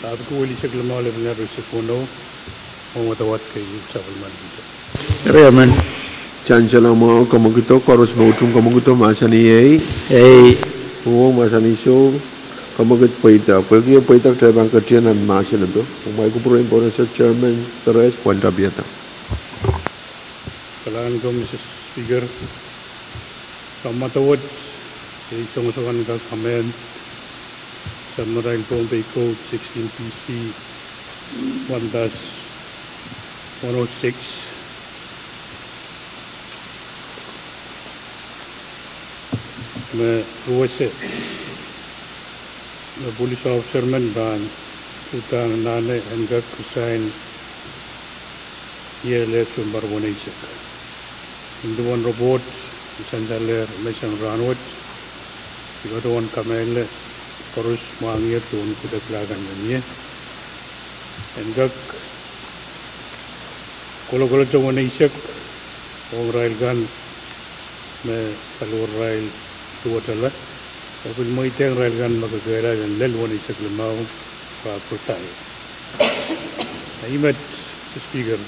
pahpwiki eisek limau, lepin ehu rieisek weneu, ong wadawad keieu sapwellimen. Eri emen. Sansal mwahu, kamwekido, koaros me utung kamwekido, mahsanih ei. Ei. Uhwong, mahsanih soh, kamwekid pweidahr. Pwehki e pweidahr, kitail pahn ketido nan mahsen en pahn. Kumwail kupwure en pohnese Chairman Perez, pwand apiada. Kalahngan ko, Madam Speaker. Kamwadawad, ei songosong en kak amend sapwellimatail Pohnpei Code sixteen B C one dash one oh six. Me ruwese, me police officer men pahn uhdahn anahne en kak resign ier lel sounpar weneisek. Nin duwen report me sansalehr menseng rahnwet, I patohwan kamehlele koaros mwahngiher duwen kudekla kan me mie. En kak kolokolete weneisek ong irail kan me paliwararail duwetala, oh pil mweidehng irail kan me kekehlail en lel weneisek limau, pwe ahpw retire. Ahi met, Speaker,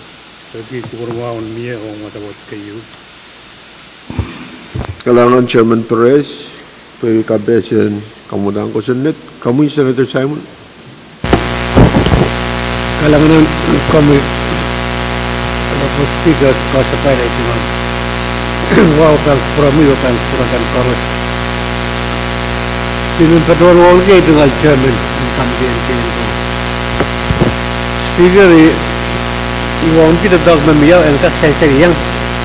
pwehki kupwurmwahu en mie ong wadawad keieu. Kalahngan Chairman Perez, pwehki kapehse en kamwadahn kosonned, komwi Senator Simon. Kalahngan en komwi, Madam Speaker, koasoapail, ei tungoal wasa, pahn kupwuromwi oh pahn kupwur kan koaros. Pil men patohwan wauneki, ei tungoal Chairman en Committee en T N ko. Speaker, I, I wauneki doadoahk me mie, en kak sansal iang,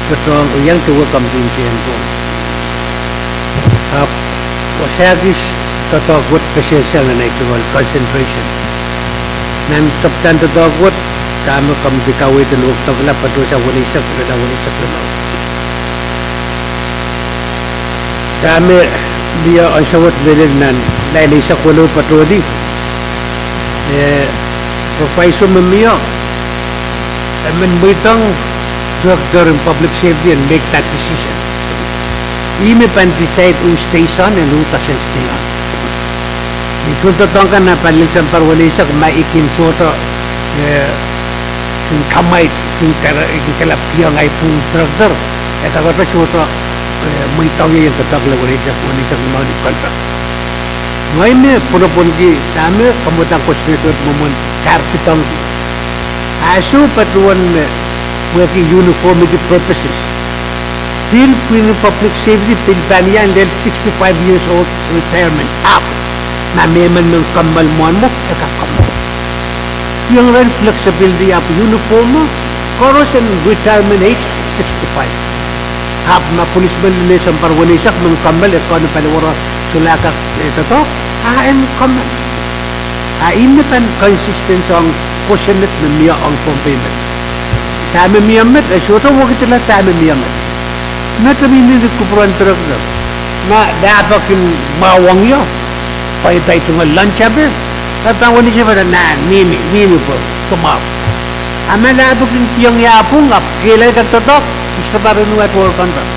patohwan iang duwe Committee en T N ko. Ahpw wasa kis doadoahk wet kesehsang nan ei tungoal concentration. Nan tepdan doadoahk wet, dahme komw kaweid en wekidekla patohsang weneisek, lella weneisek limau. Dahme mie ansou wet lel nan lain eisek weneu patohdi, eh, proviso me mie, e men mweidohng Director en Public Safety en make that decision. Ih me pahn decide who stays on and who doesn't stay on. Ni tohndoadoahk kan nan pahn lel sounpar weneisek, ma I kin sohte, eh, kin kamwaid, kin kala, kin kalapw kihong ahi pwuhng Director, e kakete sohte, eh, mweidohng ie ien doadoahk lel weneisek, weneisek limau ni contract. Ngehi me pwunopwunki dahme kamwadahn kosonned wet mwomwen kahrehdohngki. Ansou patohwan me, pwehki uniformity purposes, pil pwihn en Public Safety pil pahn iang lel sixty-five years old retirement, ahpw ma mehmen men kommoal mwohn mwekid, e kak kommoal. Kihong irail flexibility ahpw uniform o, koaros en retirement age sixty-five. Ahpw ma policeman me sounpar weneisek men kommoal e kohdo paliwaro solahr kak, eh, doadoahk, a en kommoal. A ih me pahn consistent ong kosonned me mie ong Pohnpei met. Dahme mie met, e sohte wekidala dahme mie met. Met e mihmi ni kupwuren director. Ma lapalap kin mwahuwong ie, pwe ih tungoal lunch hour, e pahn weneisek pwe nan mihmi, mihmi pwe, kumwahu. A ma lapalap kin kihong ie pwung ahpw kehlail kak doadoahk, I sohte pahn renew at work contract.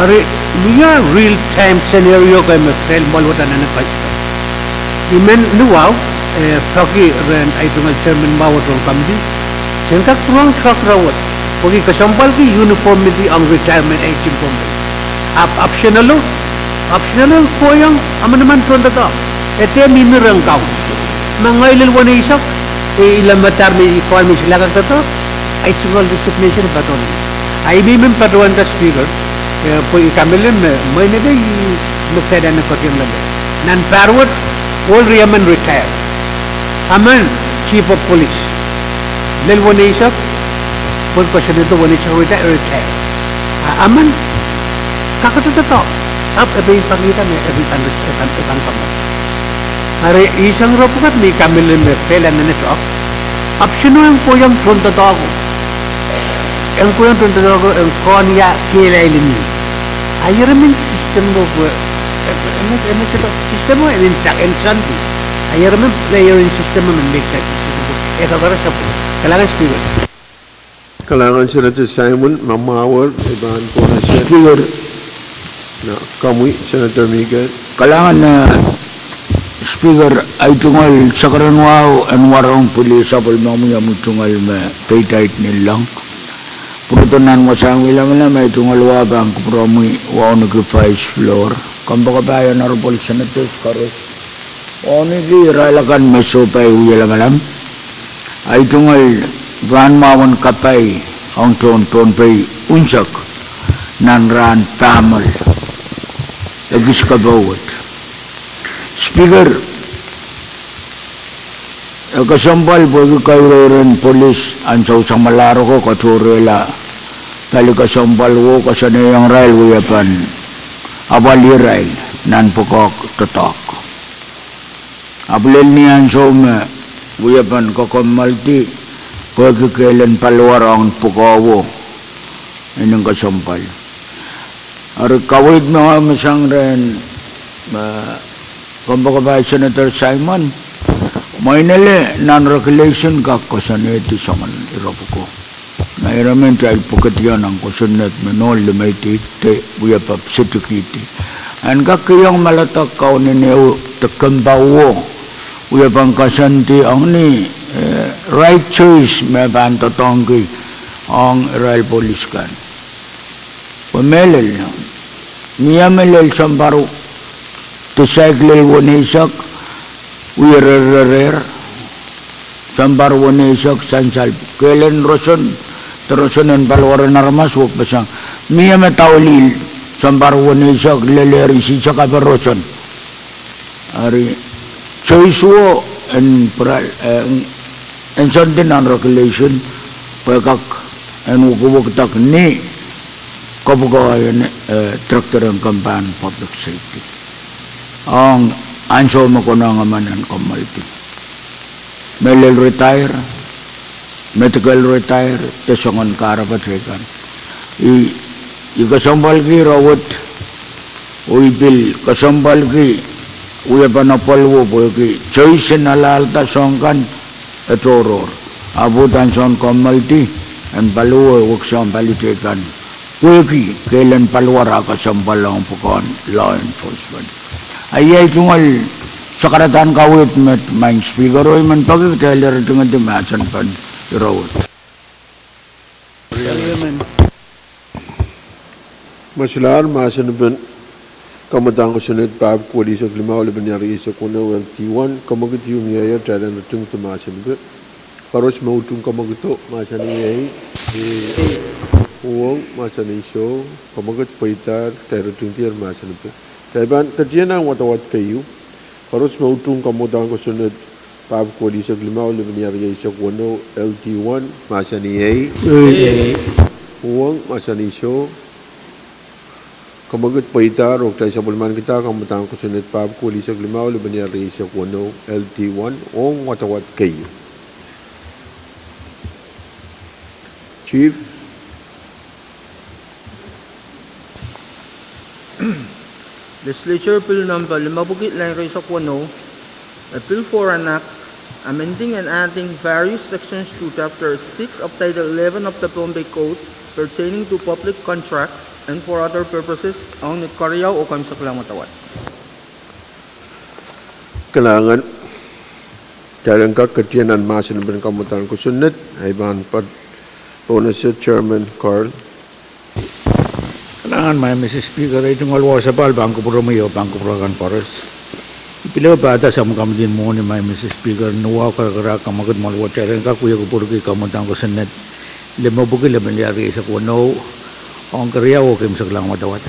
Eri, mie real time scenario kan me pil mwoal wet nan ene kais. I men ni wahu, eh, peki rehn ei tungoal chairman mwahu wet ong committee, sen kak pwurehng truck rahnwet, pwehki kesempwalki uniformity ong retirement age en Pohnpei. Ahpw optional o, optional o kohiong emenemen tohndoadoahk. E dehr mihmi rehn kaun. Ma ngehi lel weneisek, eh, I lemadahr me I kohla me I solahr kak doadoahk, ei tungoal resignation patohwan. A I mihmi patohwan da Speaker, eh, pwe I kamehlele me, mwein ede I me kitail me koasoiong lel. Nan pahr wet, ohl riemen retire. Emen chief of police. Lel weneisek, pwe kosonned o weneisek retire, retire. A emen kak doadoahk. Ahpw e pein pekihda me e pahn, e pahn, e pahn kommoal. Eri I sang ire pwukat me I kamehlele me pil emen e tok. Ahpw sine en kohiong tohndoadoahk o. En kohiong tohndoadoahk o, en kohn ie kehlail ni. A ire men system o pwe, e, e, e, e, system o en, en, en soandi. A ire men player en system o men make that system o. E kakarasapo. Kalahngan Speaker. Kalahngan Senator Simon, ma mwahuer, I pahn kohla Speaker. Na, komwi, Senator Mikael. Kalahngan, eh, Speaker, ei tungoal sakaradahn wahu en warohng pwili sapwellimomwi omwi tungoal me peidait ni leng. Pwurodo nan wasahn wie lamalam, ei tungoal wahu pahn kupwuromwi wauneki Vice Floor. Kompoakepahi Honorable Senators koaros. Wauneki irail akan me sohte pai wie lamalam. Ei tungoal rahn mwahu en kapai ong tohn Pohnpei unsek nan rahn pahmen. Ekis kapowet. Speaker, e kesempwal pwehki kaireiren polis ansou samwalahro ko katohrehla pali kesempwalwo, koasoanehiong irail wie pahn apwalih irail nan pwukoa doadoahk. Ahpw lel ni ansou me wie pahn kokommoaldi pwehki kehlen paliwar ong pwukoa wo, nin kesempwal. Eri kaweid me, me sang rehn, eh, kompoakepahi Senator Simon, mwein ele nan regulation kak koasoanehdi soangen ire pwukoa. Ma ire men kitail pwekediong nan kosonned me nohn limeidi de wie pahn setikihdi. En kak kihong mehla de kauneneu de kempoakewo, wie pahn koasoandi ong ni, eh, right choice me pahn doadoahngki ong irail polis kan. Pwe mehlel, mie me lel sounpar, de saik lel weneisek, wie rerrerer, sounpar weneisek sansal, kehlen roson, de roson en paliwar en aramas wekpeseng. Mie me daulih sounpar weneisek, lel eri sisek ape roson. Eri, choice wo en pwural, eh, en soandi nan regulation, pwe kak en wekwekidak ni kapwukoa en, eh, Director en Kempahn Public Safety. Ong ansou me konehng emen en kommwaldi. Me lel retire, medical retire, de soangen kahrepe teikan. I, I kesempwalki ire wet, oh I pil kesempwalki wie pahn apwal wo pwehki choice en alahlda soahng kan e tohrohr. Ahpw uhdahn soangen kommwaldi en paliwar weksohn pali teikan. Pwehki kehlen paliwar a kesempwal ong pwukoahn law enforcement. A iei tungoal sakaradahn kaweid me Maing Speaker, oh I men peki kitail eri tingedi mahsen pen ire wet. Ma solahr mahsen pen kamwadahn kosonned pahr eisek limau, lepin iar eisek weneu, wen D one, kamwekid ieu mieier, kitail en tingedi mahsen pen. Koaros me utung kamwekido, mahsanih ei, uhwong, mahsanih soh, kamwekid pweidahr, kitail tingedier mahsen pen. Kitail pahn ketido nan wadawad keieu. Koaros me utung kamwadahn kosonned Pahpwiki eisek limau, limeni rieisek weneu, L T one, mahsanih ei. Uhwong, mahsanih soh. Kamwekid pweidahr, oh kitail sapwellimanikihda kamwadahn kosonned pahpwiki eisek limau, limeni rieisek weneu, L T one, ong wadawad keieu. Chief. Legislature Bill Number limepwiki, lel rieisek weneu, a bill for an act amending and adding various sections to Chapter six of Title eleven of the Pohnpei Code pertaining to public contracts and for other purposes, ong ni keriau oh kaimwisekla wadawad. Kalahngan. Kitail en kak ketido nan mahsen en kamwadahn kosonned, ahi pahn patohdo Honorable Chairman Carl. Kalahngan, Madam Speaker, ei tungoal wahu sapahl pahn kupwuromwi oh pahn kupwur akan koaros. I pil ehu pahda sang me committee mwohni, Madam Speaker, ni wahu karakarahk kamwekid mwoahl wet, kitail en kak wie kupwurki kamwadahn kosonned limepwiki, limeni rieisek weneu, ong keriau oh kaimwisekla wadawad.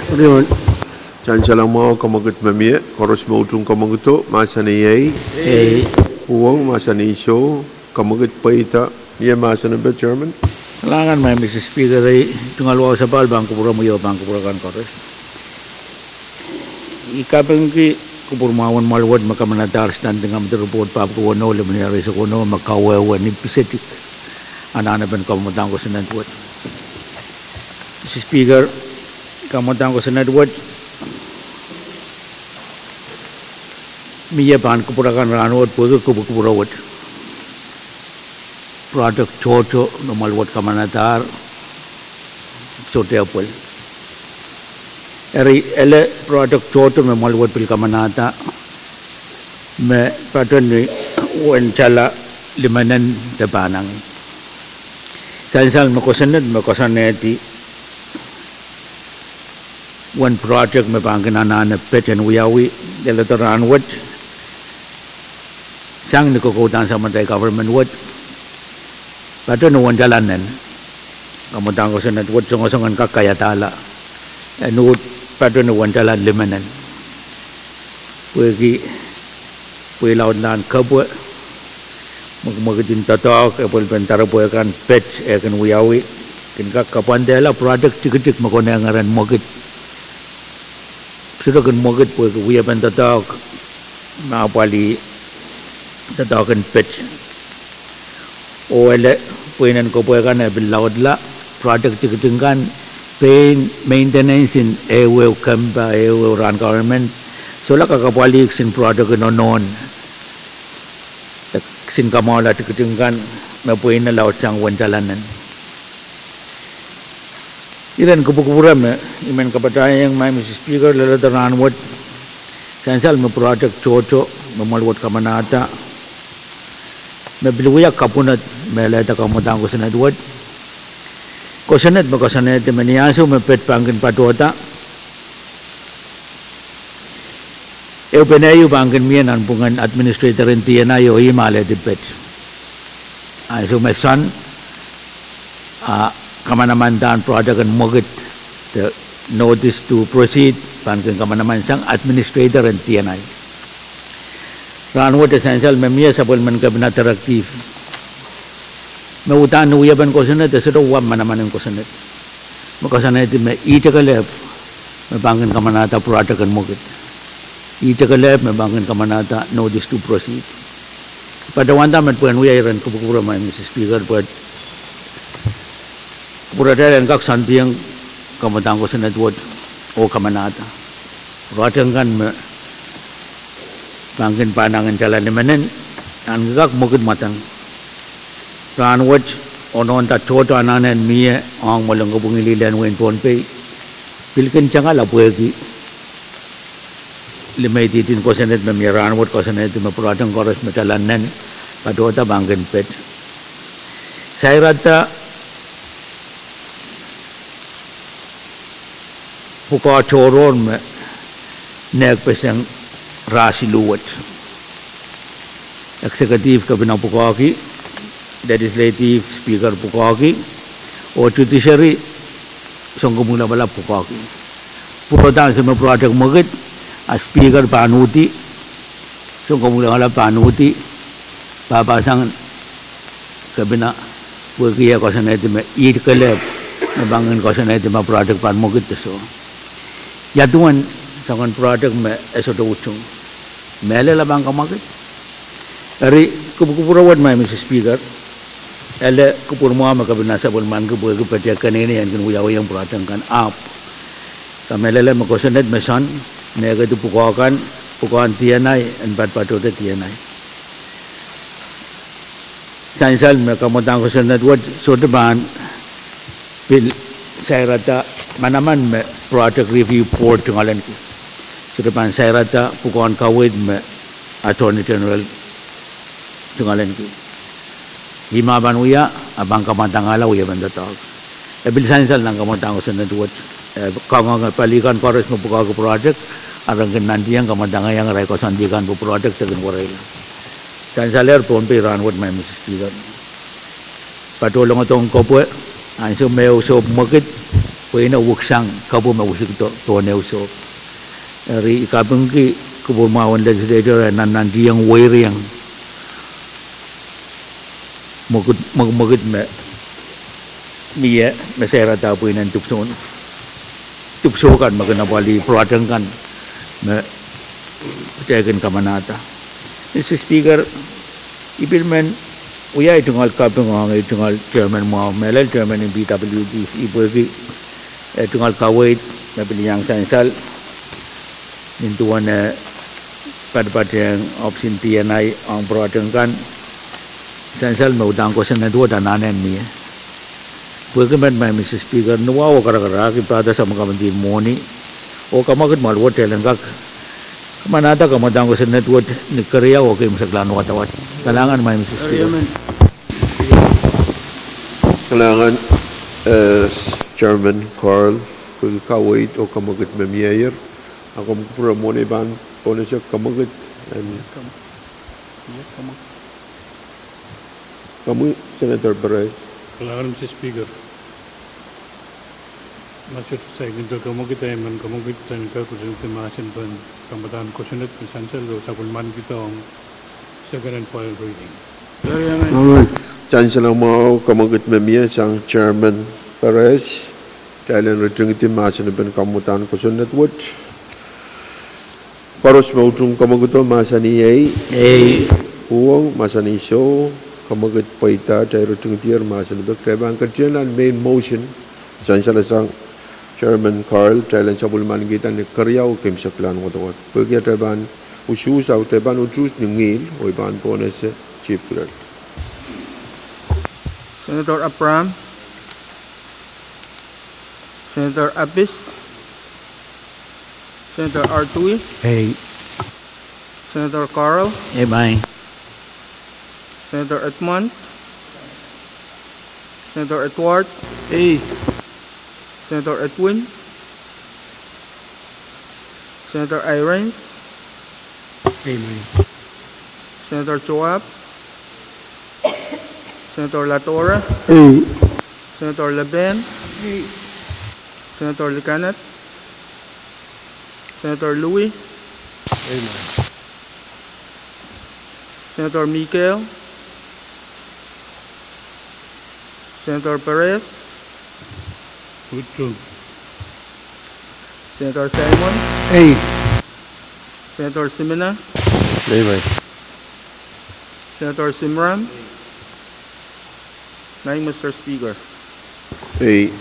Sansal mwahu, kamwekid me mie, koaros me utung kamwekido, mahsanih ei. Uhwong, mahsanih soh. Kamwekid pweida, mie mahsen en pid, Chairman. Kalahngan, Madam Speaker, ei tungoal wahu sapahl pahn kupwuromwi oh pahn kupwur akan koaros. I kapingki kupwur mwahu en mwoahl wet me kamanadahr standing committee report pahpwiki weneu, limeni rieisek weneu, me kawehwe ni pisetik anahnepen kamwadahn kosonned wet. Madam Speaker, kamwadahn kosonned wet mie pahn kupwur akan rahnwet pwehki kupwukupwure wet. Project tohto me mwoahl wet kamanadahr sohte pwel. Eri ele project tohto me mwoahl wet pil kamanada me patehng ni wendala limenen de pahnangih. Sansal me kosonned me koasoanehdi uwen project me pahn kin anahne pid en wiawi leledo rahnwet sang ni kokoudahn samatail government wet, patehng ni wendala nen. Kamwadahn kosonned wet songosong en kak kaiadahla en uhd patehng ni wendala limenen. Pwehki pweilaudlahn kepwe, mwekimwekid en doadoahk, epwelpen doaropwe kan pid eh kin wiawi, kin kak kapwandehla project tikitik me konehng ren mwekid. Sohte kin mwekid pwehki wiepen doadoahk me apwalih doadoahk en pid. Oh ele pweinen kepwe kan e pil laudla, project tikitik kan, pein maintenance en ehuehu kempa, ehuehu rahn government, solahr kak apwalih kisin project en nohnohn, kisin kamwahula tikitik kan me pweine laudsang wendala nen. Iren kupwukupwure me I men kapatahieng, Madam Speaker, leledo rahnwet, sansal me project tohto me mwoahl wet kamanada me pil wia kapwunod me lelehda kamwadahn kosonned wet, kosonned me koasoanehdi me ni ansou me pid pahn kin patohda, ehu pene ehu pahn kin mie nanpwungen administrator en D N I oh ih me alehdi pid. Ansou me soang a kamanaman dahn project en mwekid, de notice to proceed pahn kin kamanaman sang administrator en D N I. Rahnwet e sansal me mie sapwellimen kepina directive me uhdahn ni wiepen kosonned e sohte wa manaman en kosonned. Me koasoanehdi me ihte kelehpw me pahn kin kamanada project en mwekid. Ihte kelehpw me pahn kin kamanada notice to proceed. Patohwanda me pwehn wia iren kupwukupwure, Madam Speaker, pwe kupwuratail en kak soandiong kamwadahn kosonned wet oh kamanada project kan me pahn kin pahnangin tala limenen, ahneki kak mwekid mwadang. Rahnwet, onohnda tohto anahne en mie ong mwoalen kopwung lilehn wehin Pohnpei pil kin tangala pwehki limeididin kosonned me mie rahnwet, koasoanehdi me project koaros me tala nen patohda pahn kin pid. Sairada pwukoa tohrohr me nehkpeseng rah siluh wet. Executive, kepina pwukoahki, Legislative, Speaker pwukoahki, oh Judiciary, Sounkomour lapalap pwukoahki. Pwurodo ansou me project mwekid, a Speaker pahn uhdi, Sounkomour lapalap pahn uhdi, pahpahsang kepina, pwehki e koasoanehdi me ihte kelehpw me pahn kin koasoanehdi me project pahn mwekid de soh. Ia duwen soangen project me e sohte utung? Mehlel e pahn kamwekid. Eri kupwukupwure wet, Madam Speaker, ele kupwur mwahu me kepina sapwellimaniki pwehki pete keneinei en kin wiawihong project kan ahpw kamehlele me kosonned me sohn, me e kehdi pwukoa kan, pwukoahn D N I, en patopato D N I. Sansal me kamwadang kosonned wet sohte pahn pil sairada manaman me Project Review Board tungoalenki. Sohte pahn sairada pwukoahn kaweid me Attorney General tungoalenki. Ih me pahn wia, a pahn kamwadangala wiepen doadoahk. E pil sansal nan kamwadang kosonned wet, e kangoange pali kan koaros me pwukoahki project, a re kin nantihong kamwadangehiong arail koasoandi kan pwe project e kin wereila. Sansalehr Pohnpei rahnwet, Madam Speaker. Patohlongodohng kepwe, ansou me ehu sohp mwekid, pwe ine wiksang kepwe me wisikdo pohn ehu sohp. Eri I kapingki kupwur mwahu en Legislature en nannantihong weiriong mwekid, mwekid, mwekid me mie me sairada pwe inen dipwisoun, dipwisou kan me kin apwalih project kan me kitail kin kamanahda. Madam Speaker, I pil men wia ei tungoal kaping ong ei tungoal chairman mwahu, mehlel chairman en P W D C, pwehki ei tungoal kaweid me pil iang sansal nin duwen e patopatohng ohpis en D N I ong project kan. Sansal me udahn kosonned wet anahne mie. Pwehki met, Madam Speaker, ni wahu oh karakarahk I pahda sapwellimomwi mwohni oh kamwekid mwahl wet kitail en kak kamanahda kamwadang kosonned wet ni keriau oh keimwseklahn wadawad. Kalahngan, Madam Speaker. Kalahngan, eh, Chairman Carl, pwehki kaweid oh kamwekid me mieier. A komw kupwure mwohni pahn pohnese kamwekid en Komwi, Senator Perez. Kalahngan, Madam Speaker. Ma sohte saikinte kamwekid, I men kamwekid en kak ritingdi mahsen pen kamwadang kosonned me sansal oh sapwellimankidohng second and final reading. Sansal mwahu, kamwekid me mie sang Chairman Perez. Kitail en ritingdi mahsen pen kamwadang kosonned wet. Koaros me utung kamwekido mahsanih ei. Ei. Uhwong mahsanih soh. Kamwekid pweida, kitail ritingdier mahsen pen. Kitail pahn ketieng nan main motion, sansal sang Chairman Carl, kitail en sapwellimankihda ni keriau oh keimwseklahn wadawad. Pwehki atail pahn usuhs, atail pahn usuhs ni ngihl oh I pahn pohnese Chief Clerk. Senator Abraham. Senator Abis. Senator Artui. Ei. Senator Carl. Ei, mai. Senator Edmund. Senator Edward. Ei. Senator Edwin. Senator Irons. Ei, mai. Senator Joab. Senator Ladora. Ei. Senator Leben. Ei. Senator Likanat. Senator Louis. Ei, mai. Senator Mikael. Senator Perez. Utung. Senator Simon. Ei. Senator Simina. Ei, mai. Senator Simran. Nai, Mister Speaker. Ei.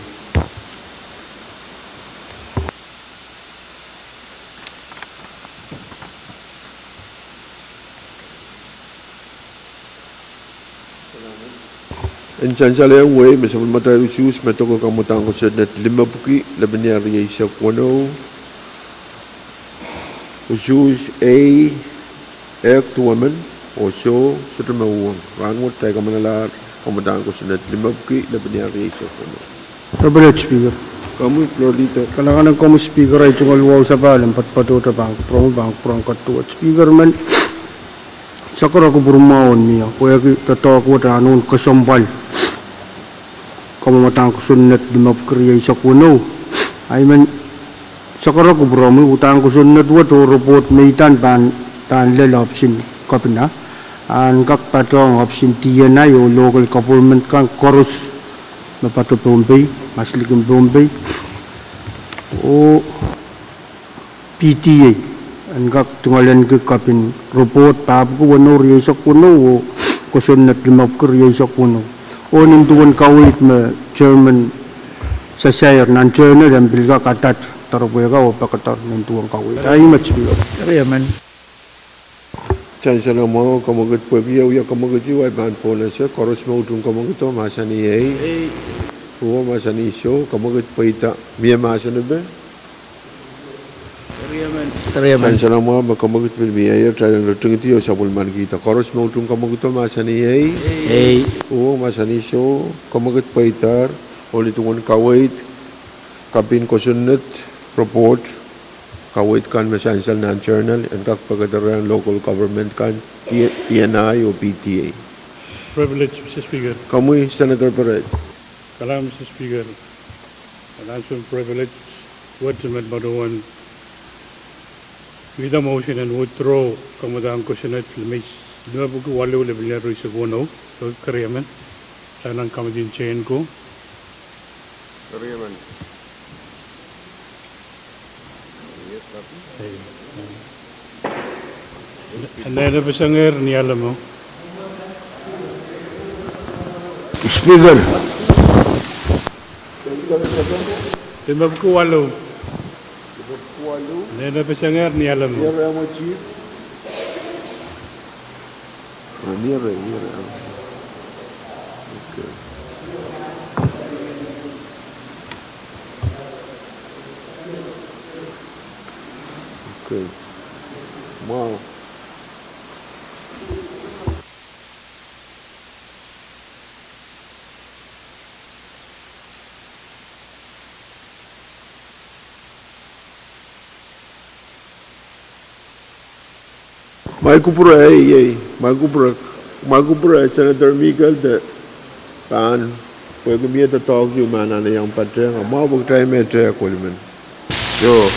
En sansal ehu wehi me sapwellimatail usuhs me doke kamwadang kosonned limepwiki lepin riau rieisek weneu. Usuhs ei, ehk duwemen, oh soh, sohte me uhwong. Rahnwet kitail kamanalahr kamwadang kosonned limepwiki lepin riau rieisek weneu. Speaker. Komwi, Floor Leader. Kalahngan en komwi Speaker, ei tungoal wahu sapahl en patopato pahn kupwuromwi, pahn kupwuromwi kaduwe. Speaker, men sakara kupwur mwahu en mie, pwehki doadoahk wet a nohn kesempwal kamwadang kosonned limepwiki rieisek weneu. I men sakara kupwuromwi, udahn kosonned wet oh report me I nda pahn, pahn lel ohpisin kepina. en kak patohng option D and I oh local government kan koaros me patoh Pohnpei, maslikin Pohnpei, oh P T A en kak tungoaleniki kapin report pahpwiki weneu rieisek weneu oh kosonned limepwiki rieisek weneu. Oh nin duwen kaweid me Chairman Sasair nan Journal en pil kak adat doaropwe kan oh pekeder nin duwen kaweid. Ahi met Speaker. Riemen. Sansal mwahu, kamwekid pwehki e wia kamwekid, ahi pahn pwonese. Koaros me utung kamwekido mahsanih ei. Uwe mahsanih soh, kamwekid pweida, mie mahsen epe? Sansal mwahu, me kamwekid pil mie, kitail en ritingidi oh sapwellimanikihda. Koaros me utung kamwekido mahsanih ei. Uwe mahsanih soh, kamwekid pweidahr. Oh nin duwen kaweid, kapin kosonned report, kaweid kan me sansal nan Journal en kak pekederehng local government kan, D and I oh P T A. Privilege, Mister Speaker. Komwi Senator Peret. Kalam Mister Speaker. Announcement privilege, wet met madawan withdraw motion en withdraw kamwadahn kosonned limepwiki waluh lepin rieisek weneu, keriemen, nan committee chair ko. Keriemen. Nelepeseng ni alehmo. Speaker. Limepwiki waluh. Nelepeseng ni alehmo. Nelepeseng ni alehmo. Okay. Okay. Mwahu. Mwail kupwure, ei, ei, mwail kupwure, mwail kupwure, Senator Mikel de pahn, pwehki mie doadoahk ehu me anahne iang patehng, mwahu pwe kitail me tehk welimen. Yo.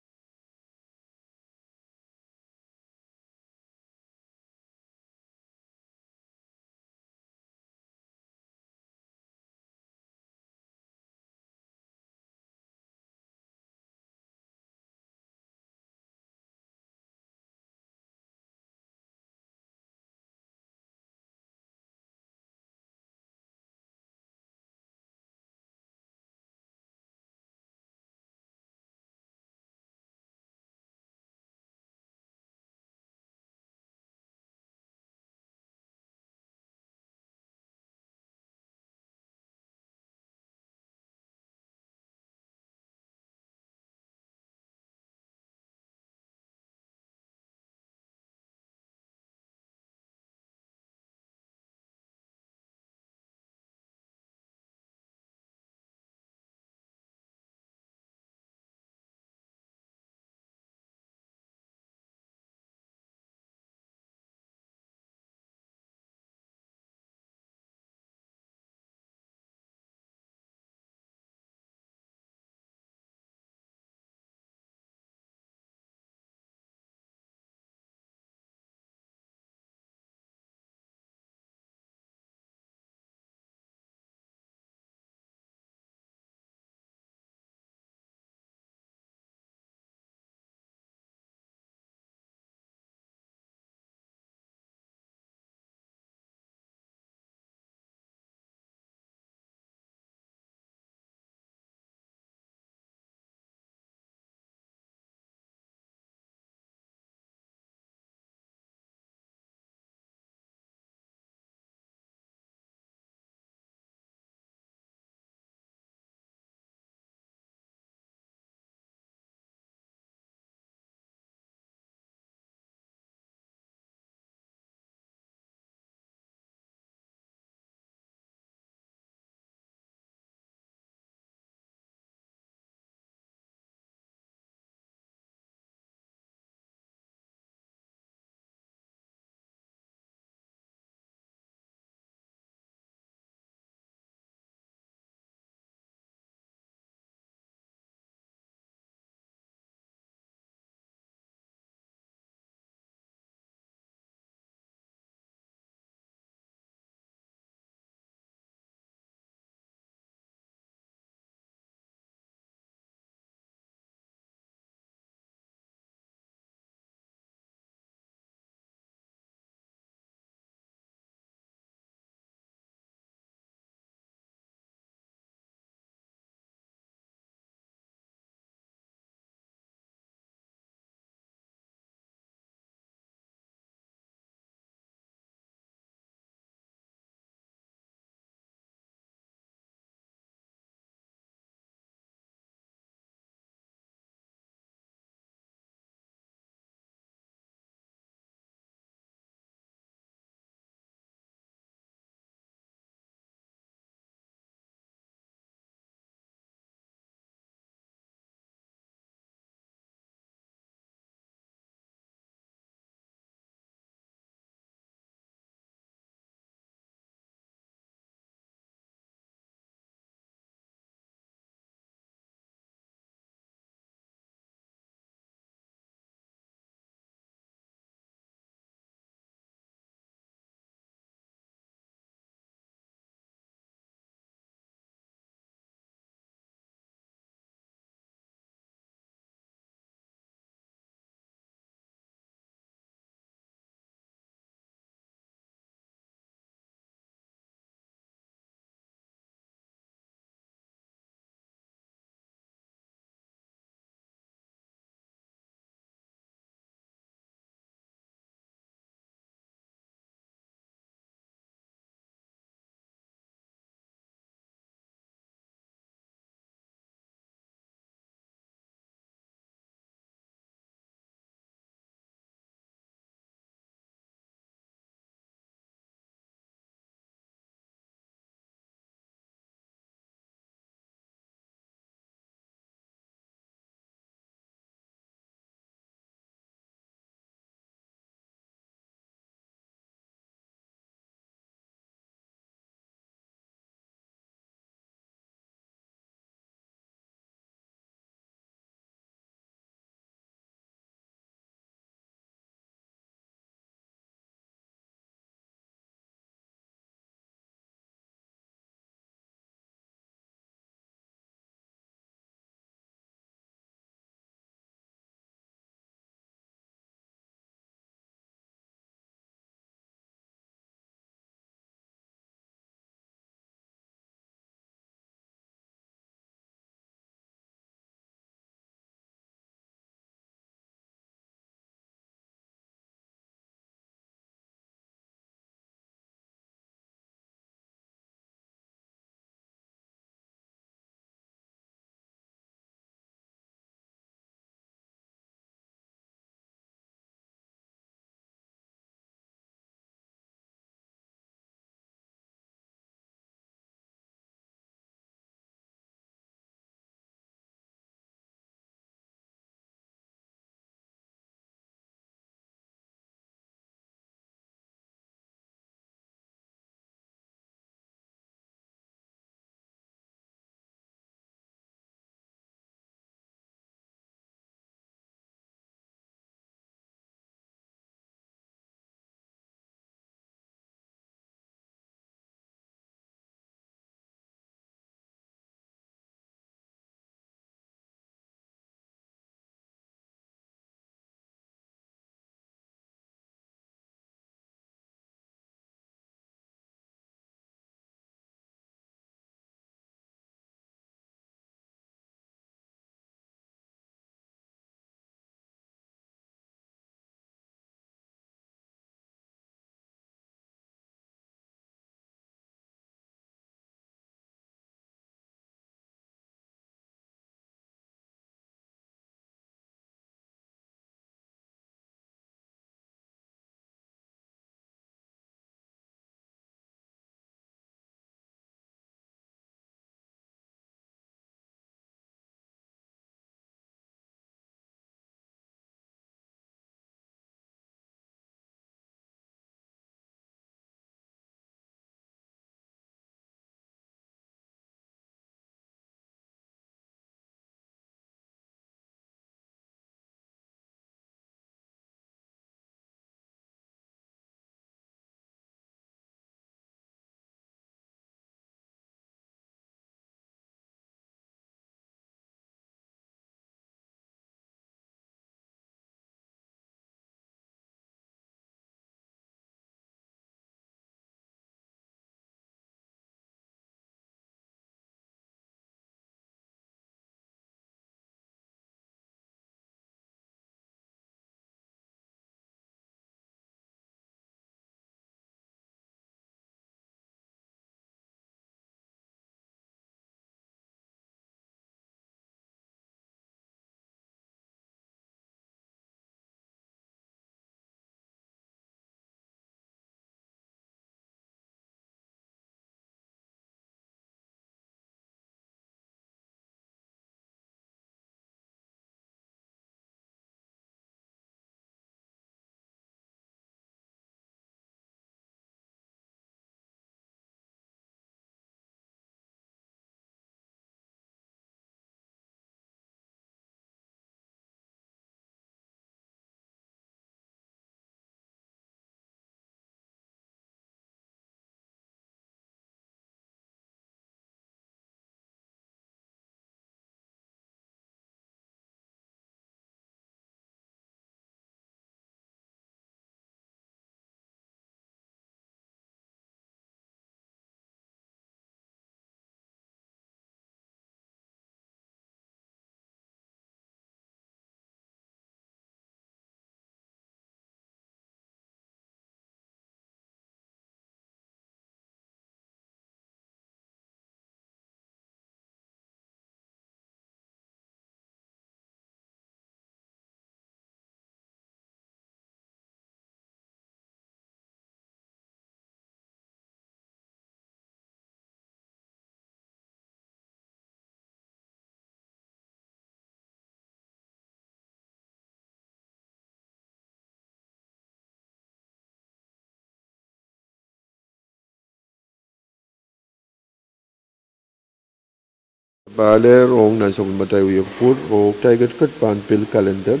Pahlehr ong nan sapwellimatail wiepe pwur, oh kitail ketiket pahn pil kalender,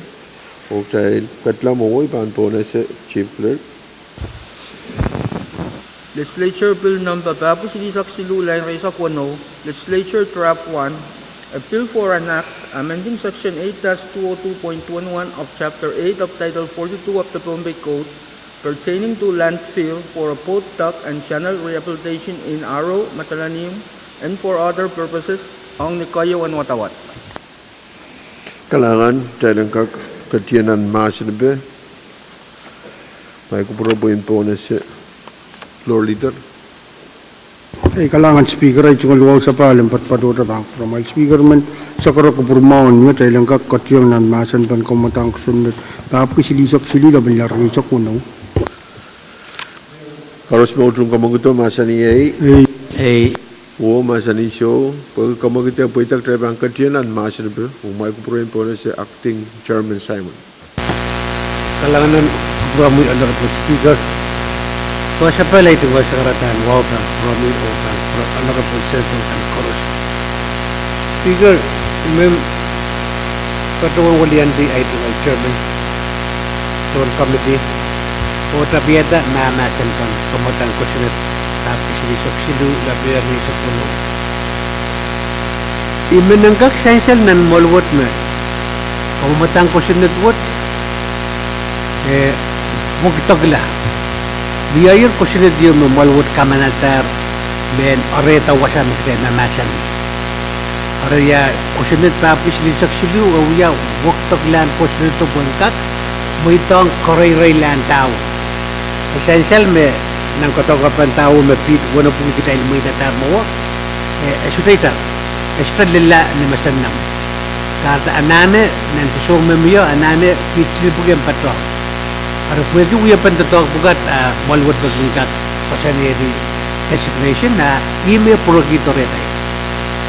oh kitail ketla mwowe pahn pohnese Chief Clerk. Legislature Bill Number pahieu silihsek siluh, lien rieisek weneu, Legislature Draft One, a bill for an act amending Section eight dash two oh two point one one of Chapter eight of Title forty-two of the Pohnpei Code pertaining to landfill for a boat dock and channel rehabilitation in Aro, Madolenihmw, and for other purposes, ong ni keieun wadawad. Kalahngan, kitail en kak ketien nan mahsanipe, ma I kupwure pwe en pohnese Floor Leader. Ei, kalahngan Speaker, ei tungoal wahu sapahl en poatopoatohte pahn kupwuramwail. Speaker, men sakara kupwur mwahu me kitail en kak ketiong nan mahsanipen kamwadang kosonned, pahpwiki silihsek siluh, lepin lel rieisek weneu. Koaros me utung kamwakido mahsanih ei. Ei. Uwo mahsanih soh, pwehki kamwakido pweida, kitail pahn ketiong nan mahsanipe, oh ma I kupwure en pohnese Acting Chairman Simon. Kalahngan en kupwuramwi Honorable Speaker. Wasapahl ei tungoal sakaradahn wahu pahn kupwuramwi oh pahn kupwure Honorable Senators kan koaros. Speaker, I men patohwan weliandi ei tungoal Chairman, Chairman Committee, oh tapihada mahmahsen kan kamwadang kosonned, pahpwiki silihsek siluh, lepin lel rieisek weneu. I men kak sansal nan mwoal wet me kamwadang kosonned wet, eh, wekidekla. Wiewier kosonned ieu me mwoal wet kamanadahr, mehn orehda wasa me kitail mahmahsanih. Eri ia kosonned pahpwiki silihsek siluh, e wia wekideklahn kosonned pwe en kak mweidohng kereireilahn dahwo. E sansal me nan koadokepen dahwo me piht wenepwiki kitail mweidadahr mwowe, e, e sohte, e sohte lella ni mesennam. Kahrehda anahne, nan sosohng me mie, anahne piht silipwiki en patohng. Eri pwehki wiepen doadoahk pwukat, a mwoal wet me kin kak koasoanehdi designation, a ih me pwurehki doarehda.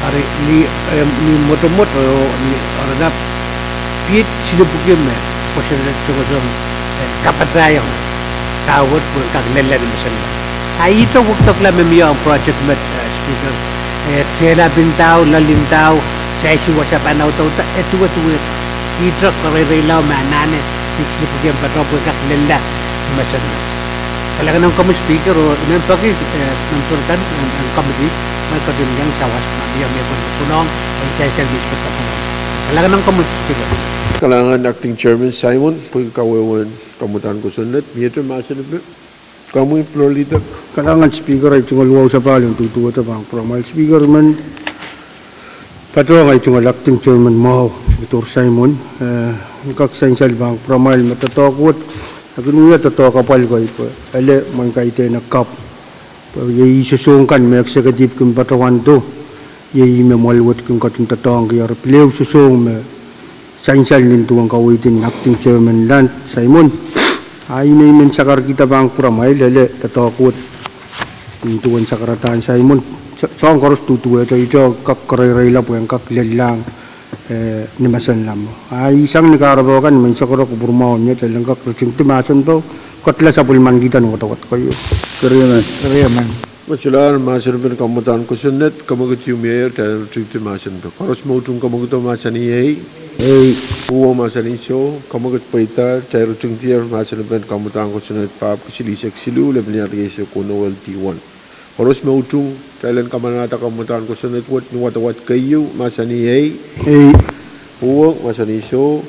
Eri ni, em, ni mwotomwot, oh, ni oaralap, piht silipwiki me kosonned songosong, eh, kapatahiong dahwo wet pwe en kak lella ni mesennam. A ihte wekideklahn me mie ong project met, eh, Speaker, eh, tehla pin dahwo, loalin dahwo, saisi wasa pahn audauda, e duweduwehda. Ihte kereireilau me anahne piht silipwiki en patohng pwe en kak lella ni mesennam. Kalahngan ong komwi Speaker, oh I men peki, eh, member kan, eh, committee, me ketidohng sawas, ma mie me pwon, pwonehng, oh sansal me I sohte pwonehng. Kalahngan ong komwi Speaker. Kalahngan Acting Chairman Simon, pwehki kawehwehn kamwadang kosonned, miehte mahsanipe. Komwi Floor Leader. Kalahngan Speaker, ei tungoal wahu sapahl en duduwehte pahn kupwuramwail. Speaker, I men patohwan ei tungoal Acting Chairman mwahu, Senator Simon, eh, en kak sansal pahn kupwuramwail me doadoahk wet, e kin wia doadoahk apwal kei pwe ele mwein kaidehn kapw. Pwe iei sosohng kan me executive kin patohwando, iei me mwoal wet kin ketin doadoahngki. Eri pil ehu sosohng me sansal nin duwen kaweid en Acting Chairman Land, Simon. A I men, I men sakarkihda pahn kupwuramwail ele doadoahk wet nin duwen sakaradahn Simon. So-, soahng koaros duduwehte, ihte kak kereireila pwe en kak lellahng, eh, ni mesennam. A I sang ni kahrepe kan, I men sakara kupwur mwahu me kitail en kak ritingdi mahsen pwukat, kedla sapwellimanikihda ni wadawad keieu. Keriamen. Keriamen. Me solahr mahsanipen kamwadang kosonned, kamwekid ieu mieier, kitail ritingdi mahsen pwukat. Koaros me utung kamwakido mahsanih ei. Ei. Uwo mahsanih soh, kamwekid pweida, kitail ritingdier mahsanipen kamwadang kosonned, pahpwiki silihsek siluh, lepin lel rieisek weneu, L D one. Koaros me utung, kitail en kamanahda kamwadang kosonned wet ni wadawad keieu, mahsanih ei. Ei. Uwo mahsanih soh,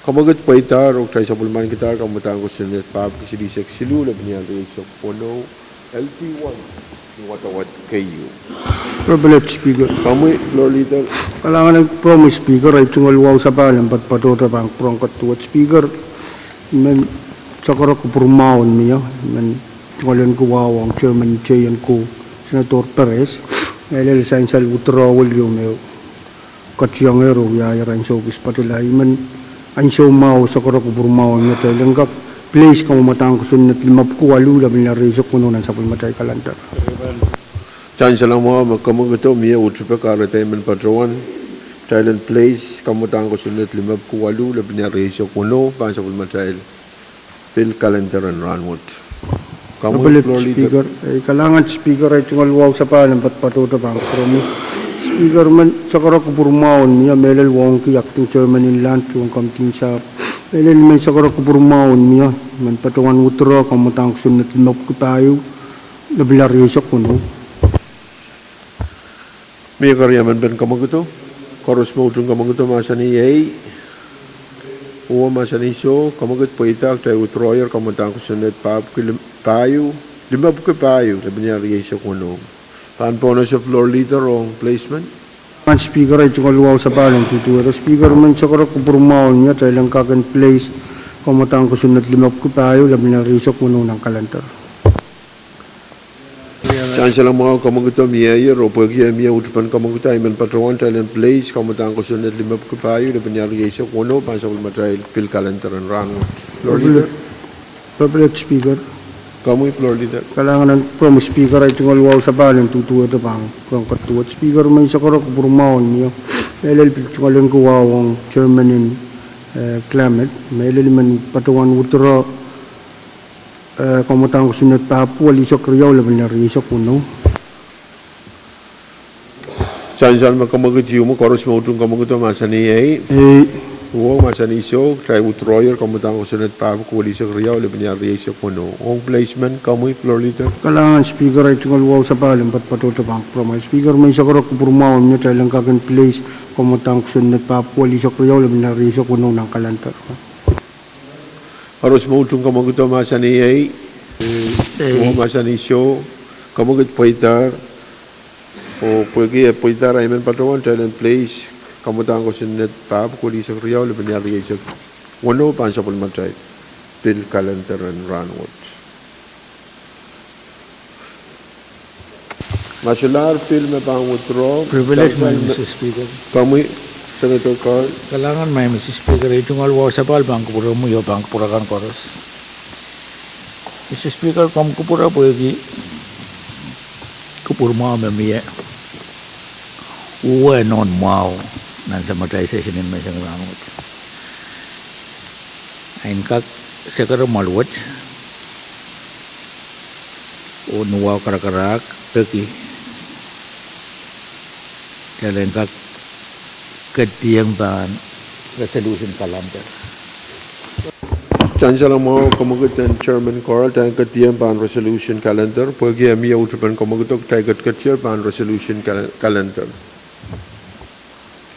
kamwekid pweida, oh kitail sapwellimanikidahr kamwadang kosonned, pahpwiki silihsek siluh, lepin lel rieisek weneu, L D one, ni wadawad keieu. Privilege Speaker. Komwi Floor Leader. Kalahngan en kupwuramwi Speaker, ei tungoal wahu sapahl en poatopoatohte pahn kupwuramwail duwehte Speaker. I men sakara kupwur mwahu me mie, I men tungoal en kupwuromwi Chairman J N Ku, Senator Perez, ele sansal withdrawal ieu me ketidohngehr oh wiahier ansou kis patila. I men ansou mwahu sakara kupwur mwahu me kitail en kak place kamwadang kosonned limepwuki waluh lepin lel rieisek weneu nan sapwellimatail kalender. Kitail en salamwahu me kamwakido mie uhd ripe kahrehda I men patohwan, kitail en place kamwadang kosonned limepwuki waluh lepin lel rieisek weneu, pahn sapwellimatail pil kalender en rahnwet. Komwi Floor Leader. Speaker, ei kalahngan Speaker, ei tungoal wahu sapahl en poatopoatohte pahn kupwuramwi. Speaker, men sakara kupwur mwahu en mie, mehlel wauneki acting chairman en land, tuhwong committee en sahpw. Mehlel men sakara kupwur mwahu en mie, men patohwan withdraw kamwadahn kosonned limepwiki pahieu, lepin lel rieisek weneu. Mie keriemen pen kamwakido? Koaros me utung kamwakido mahsanih ei. Uwen mahsanih soh, kamwakid pweida kitail withdrawyer kamwadahn kosonned pahpw ki lim-, pahieu, limepwiki pahieu, lepin lel rieisek weneu. Pahn pohnese floor leader ong placement. Madam Speaker, ei tungoal wahu sapahl en duduwehte. Speaker, men sakara kupwur mwahu en mie, kitail en kak en place kamwadahn kosonned limepwiki pahieu, lepin lel rieisek weneu nan calendar. Sansal mwahu, kamwakido mieier, oh pwehki mie utupen kamwakido, I men patohwan kitail en place kamwadahn kosonned limepwiki pahieu, lepin lel rieisek weneu, pahn sapwellimatail pil calendar en rahnwet. Floor leader. Privilege Speaker. Komwi floor leader. Kalahngan en pwurehng Speaker, ei tungoal wahu sapahl en duduwehte pahn pwurehng kasukuhl. Speaker, men sakara kupwur mwahu en mie, mehlel pil tungoal en kuwahu ong chairman en, eh, climate, mehlel men patohwan withdraw, eh, kamwadahn kosonned pahpw kuwel eisek riau, lepin lel rieisek weneu. Sansal me kamwakid ieu mwo, koaros me utung kamwakido mahsanih ei. Ei. Uwen mahsanih soh, kitail withdrawyer kamwadahn kosonned pahpw kuwel eisek riau, lepin lel rieisek weneu. Ong placement, komwi floor leader. Kalahngan Speaker, ei tungoal wahu sapahl en patopato pahn pwurehng. Speaker, men sakara kupwur mwahu en mie, kitail en kak en place kamwadahn kosonned pahpw kuwel eisek riau, lepin lel rieisek weneu nan calendar. Koaros me utung kamwakido mahsanih ei. Ei. Uwen mahsanih soh, kamwakid pweidahr, oh pwehki e pweidahr, I men patohwan kitail en place kamwadahn kosonned pahpw kuwel eisek riau, lepin lel rieisek weneu, pahn sapwellimatail pil calendar en rahnwet. Ma solahr pil me pahn withdraw. Privilege, Madam Speaker. Komwi, Senator Carl. Kalahngan, Madam Speaker, ei tungoal wahu sapahl pahn kupwuromwi oh pahn kupwur akan koaros. Madam Speaker, komw kupwure pwehki kupwur mwahu me mie uwen nohn mwahu nan samatail session en menseng rahnwet. En kak sekere mwahl wet oh ni wahu karakarahk peki, kitail en kak ketieng pahn resolution calendar. Sansal mwahu, kamwakid en Chairman Carl, kitail en ketieng pahn resolution calendar, pwehki e mie utupen kamwakido kitail ketiketier pahn resolution cal-, calendar.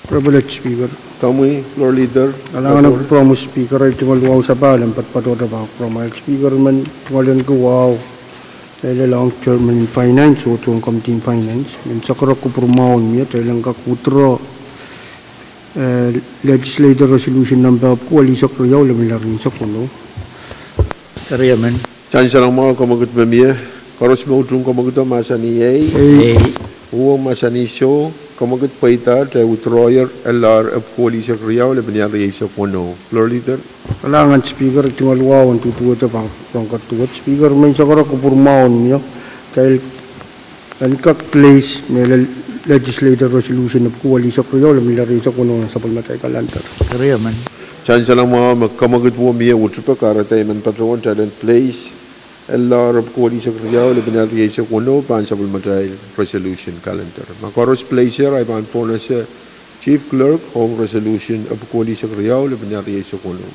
Privilege Speaker. Komwi, Floor Leader. Kalahngan en kupwuromwi Speaker, ei tungoal wahu sapahl en patopato pahn kupwuromwi Speaker, men tungoal en kuwahu, mehlel ong Chairman en Finance oh tuhwong Committee en Finance, men sakara kupwur mwahu en mie, kitail en kak withdraw, eh, Legislature Resolution Number kuwel eisek riau, lepin lel rieisek weneu. Keriemen. Sansal mwahu, kamwakid me mie, koaros me utung kamwakido mahsanih ei. Ei. Uhwong mahsanih soh, kamwakid pweidahr, kitail withdrawyer L R epwiki kuwel eisek riau, lepin lel rieisek weneu. Floor Leader. Kalahngan Speaker, tungoal wahu en duduwehte pahn kupwuromwi Speaker, men sakara kupwur mwahu en mie, kitail en kak place mehlel Legislature Resolution epwiki kuwel eisek riau, lepin lel rieisek weneu nan sapwellimatail calendar. Keriemen. Sansal mwahu, ma kamwakid wet mie utupe, kahrehda I men patohwan kitail en place L R epwiki kuwel eisek riau, lepin lel rieisek weneu, pahn sapwellimatail resolution calendar. Ma koaros place er, I pahn pohnese Chief Clerk ong resolution epwiki kuwel eisek riau, lepin lel rieisek weneu.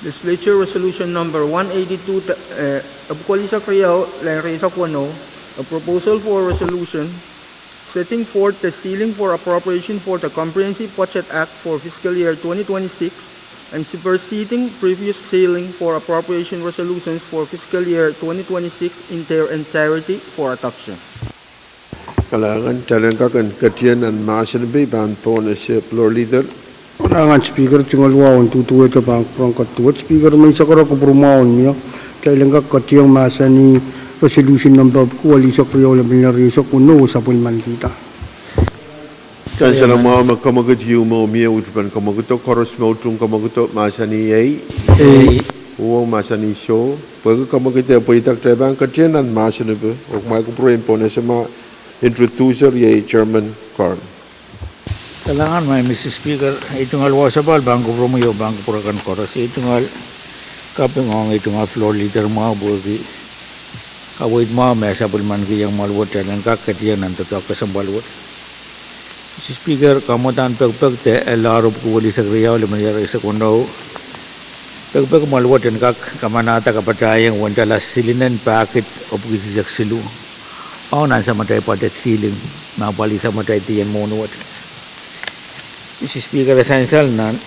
Legislature Resolution Number one eighty-two, eh, epwiki kuwel eisek riau, lel rieisek weneu, a proposal for a resolution setting forth the ceiling for appropriation for the Comprehensive Budget Act for fiscal year twenty twenty-six and superseding previous ceiling for appropriation resolutions for fiscal year twenty twenty-six in their entirety for adoption. Kalahngan, kitail en kak en ketieng nan mahsen pwe I pahn pohnese Floor Leader. Kalahngan Speaker, tungoal wahu en duduwehte pahn kupwuromwi Speaker, men sakara kupwur mwahu en mie, kitail en kak ketieng mahsanih Resolution Number kuwel eisek riau, lepin lel rieisek weneu, sapwellimanihda. Sansal mwahu, ma kamwakid ieu mwo mie utupen kamwakido, koaros me utung kamwakido mahsanih ei. Ei. Uhwong mahsanih soh, pwehki kamwakid e pweida, kitail pahn ketieng nan mahsen pwe, oh kumwail kupwure en pohnese ma introducer iei Chairman Carl. Kalahngan, Madam Speaker, ei tungoal wahu sapahl pahn kupwuromwi oh pahn kupwur akan koaros, ei tungoal kaping ong ei tungoal Floor Leader mwahu pwehki Kaweid mwahu me sapwellimankihong mwoahl wet, kitail en kak ketiong nan doadoahk kesempwal wet. Mister Speaker, kamwadahn pekipek de L R Rep ko welisek riau, lepin ire eisek weneu. Pekipek mwoahl wet en kak kamanahda kapatahiong uwen tala silinen pahkid epwiki eisek siluh ong nan samatail budget ceiling, me apwalih samatail dien mwohni wet. Mister Speaker, e sansal nan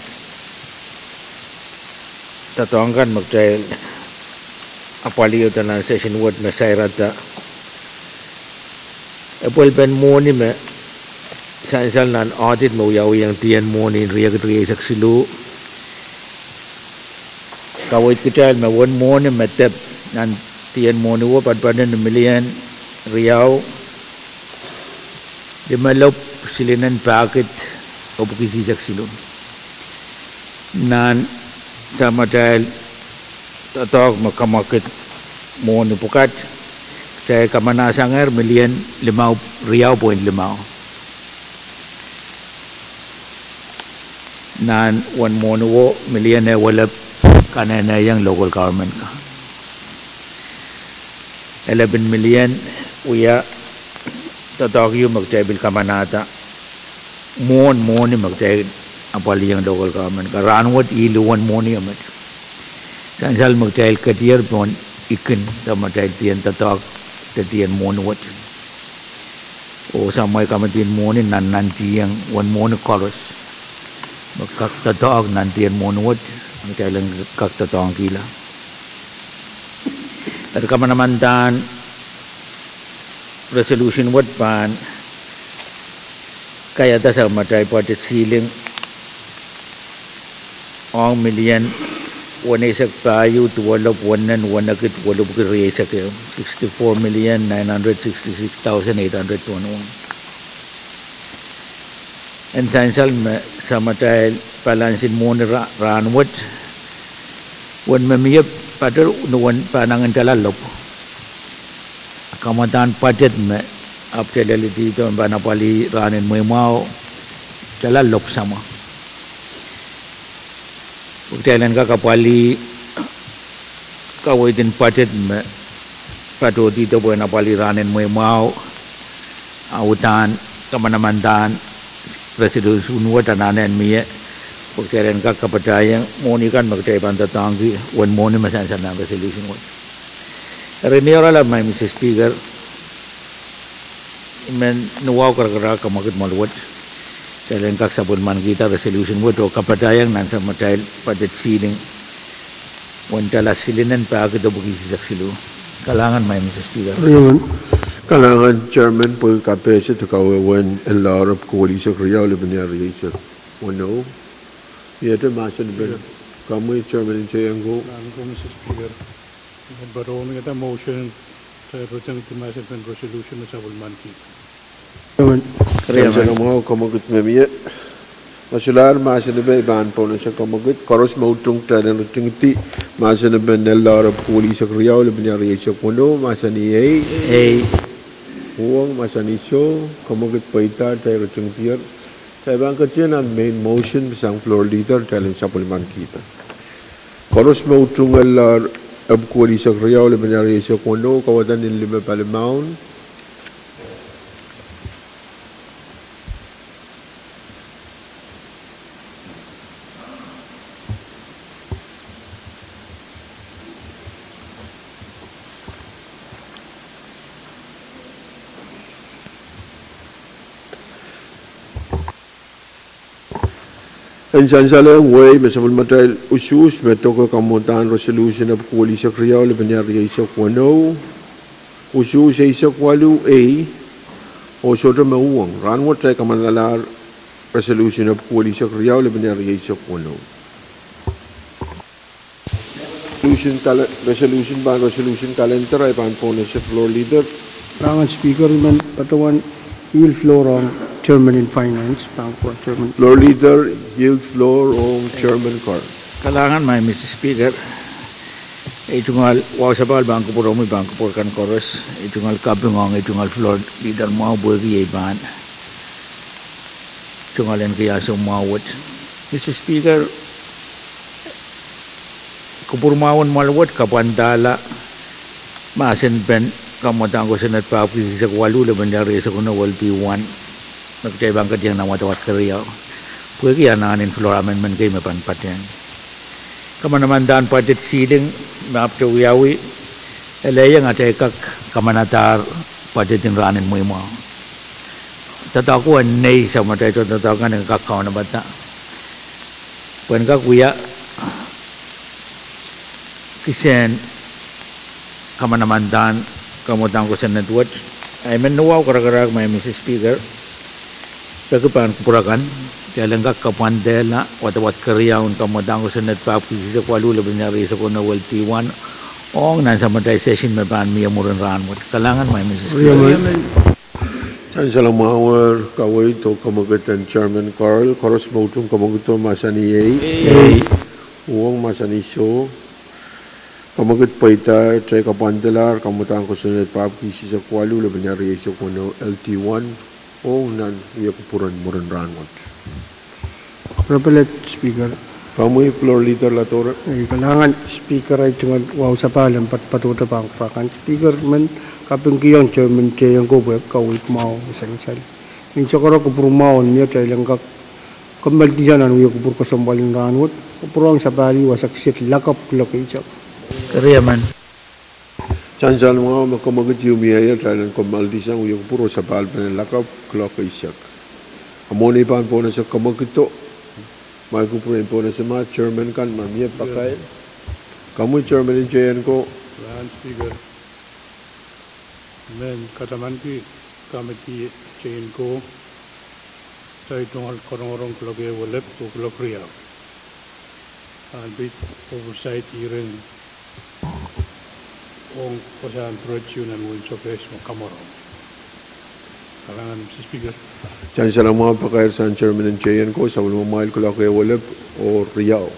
doadoahk kan me kitail apwalih nan session wet me sairada. Epwelpen mwohni me sansal nan audit me wiawiong dien mwohni riekid rieisek siluh, kaweid kitail me uwen mwohni me dep nan dien mwohni wet patpato ni milian riau, limelop silinen pahkid epwiki eisek siluh. Nan samatail doadoahk me kamwakid mwohni pwukat, kitail kamanahsangehr milian limau, riau point limau. Nan uwen mwohni wet milian ehu elep kaneneiong local government ka. Elepin milian wia doadoahk ieu me kitail pil kamanahda mwohn mwohni me kitail apwalihiong local government ka. Rahnwet ih uwen mwohni ehu met. Sansal me kitail ketier pohn ikin samatail dien doadoahk de dien mwohni wet. Oh samwei kamidin mwohni nan nantihong uwen mwohni koaros me kak doadoahk nan dien mwohni wet, kitail en kak doadoahngkihla. Eri kamanamandan resolution wet pahn kaiada samatail budget ceiling ong milian weneisek pahieu duwelopw wennen wenekid welipwiki rieisek ehu, sixty-four million nine hundred sixty-six thousand eight hundred twenty-one. En sansal me samatail balansin mwohni ra-, rahnwet, uwen me mie pato ni uwen pahn angin tala lopw. Kamwadahn budget me apwtehn lelitihdo pahn apwalih rahn en mweimwahu, tala lopw samwa. Kitail en kak apwalih kaweid en budget me patohdi de pwehn apwalih rahn en mweimwahu, a udahn kamanamandan resolution wet anahne en mie, pwe kitail en kak kapatahiong mwohni kan me kitail pahn doadoahngki uwen mwohni me sansal nan resolution wet. Eri ni oaralap, Mister Speaker, I men ni wahu karakarahk kamwakid mwoahl wet, kitail en kak sapwellimankihda resolution wet oh kapatahiong nan samatail budget ceiling uwen tala silinen pahkid epwiki eisek siluh. Kalahngan, Mister Speaker. Kalahngan Chairman pwe kapehse de kawehwehn L R Rep ko welisek riau, lepin rieisek weneu. Iete mahsen pen komwi Chairman en teiengo. Kalahngan Mister Speaker. Patohwan ieda motion, de rotingdi mahsen pen resolution me sapwellimankihda. Kalahngan mwahu kamwakid me mie. Ma solahr mahsen pen, I pahn pohnese kamwakid koaros me utung kitail en rotingdi mahsen pen L R Rep ko welisek riau, lepin rieisek weneu, mahsanih ei. Ei. Uhwong, mahsanih soh. Kamwakid pweida, kitail rotingdier. Kitail pahn ketido nan main motion sang floor leader, kitail en sapwellimankihda. Koaros me utung L R Rep ko welisek riau, lepin rieisek weneu, kauwada ni lime palimaun. En sansal ong wehi me sapwellimatail usuhs me doke kamwadahn resolution Rep ko welisek riau, lepin rieisek weneu, usuhs eisek waluh ei, oh sohte me uhwong. Rahnwet kitail kamanalahr resolution Rep ko welisek riau, lepin rieisek weneu. Resolution kale-, resolution pahn, resolution calendar, I pahn pohnese floor leader. Kalahngan Speaker, I men patohwan yield floor ong Chairman en Finance, pahn kohla Chairman. Floor leader, yield floor ong Chairman Kar. Kalahngan Mister Speaker. Ei tungoal wahu sapahl pahn kupwuromwi, pahn kupwur kan koaros. Ei tungoal kaping ong ei tungoal floor leader mwahu pwehki ei pahn tungoal en kiasu mwahu wet. Mister Speaker, kupwur mwahu en mwoahl wet kapwandahla mahsen pen Kamwadang kosonned pahpwiki eisek waluh, lepin riau eisek weneu, L T one. Me kitail pahn ketieng nan wadawad keriau. Pwehki anahn en floor amendment kei me pahn patehng. Kamanamandan budget ceiling, me ahpwete wiawi, ele iang atail kak kamanadahr budget en rahn en mweimwahu. Doadoahk wet nei, samatail doadoahk kan en kak kaunopada. Pwehn kak wia kisehn kamanamandan kamwadang kosonned wet. Ahi men wahu karakarahk, Madam Speaker, peki pahn kupwur akan, kitail en kak kapwandehla wadawad keriau en kamwadang kosonned pahpwiki eisek waluh, lepin riau eisek weneu, L T one, ong nan samatail session me pahn mie mwurin rahn wet. Kalahngan, Madam Speaker. Sansal mwahu, kaweid oh kamwekid en Chairman Carl, koaros me utung kamwekido mahsanih ei. Ei. Uhwong mahsanih soh. Kamwekid pweida, kitail kapwandehla kamwadang kosonned pahpwiki eisek waluh, lepin riau eisek weneu, L T one, ong nan wia kupwuren mwurin rahn wet. Rapalek Speaker. Komwi Floor Leader Latoren. Ei, kalahngan Speaker, ahi tungoal wahu sapahl en patohdo pahn kupwur akan. Speaker, men kapingkihong Chairman Teienko pwe kaweid mwahu me sansal. Nin sakara kupwur mwahu en mie, kitail en kak kommoaldihsang nan wia kupwur kesempwal en rahn wet. Kupwur ong sapahl wasa kiset lakapw kuloak eisek. Keriemen. Sansal mwahu, me kamwekid ieu mieier, kitail en kommoaldihsang wia kupwur oh sapahl pene lakapw kuloak eisek. A mwohni pahn pohnese kamwekido, ma kupwur en pohnese ma, Chairman kan ma mie pakair. Komwi Chairman en Teienko. Madam Speaker, men katamanki Committee Teienko, kitail tungoal korongorong kuloak ehu elep oh kuloak riau. Ahn pid oversight hearing ong wasahn threat unen Women Suffrage me kamworong. Kalahngan, Mister Speaker. Sansal mwahu, pakair sang Chairman en Teienko, sapwellimamwail kuloak ehu elep oh riau.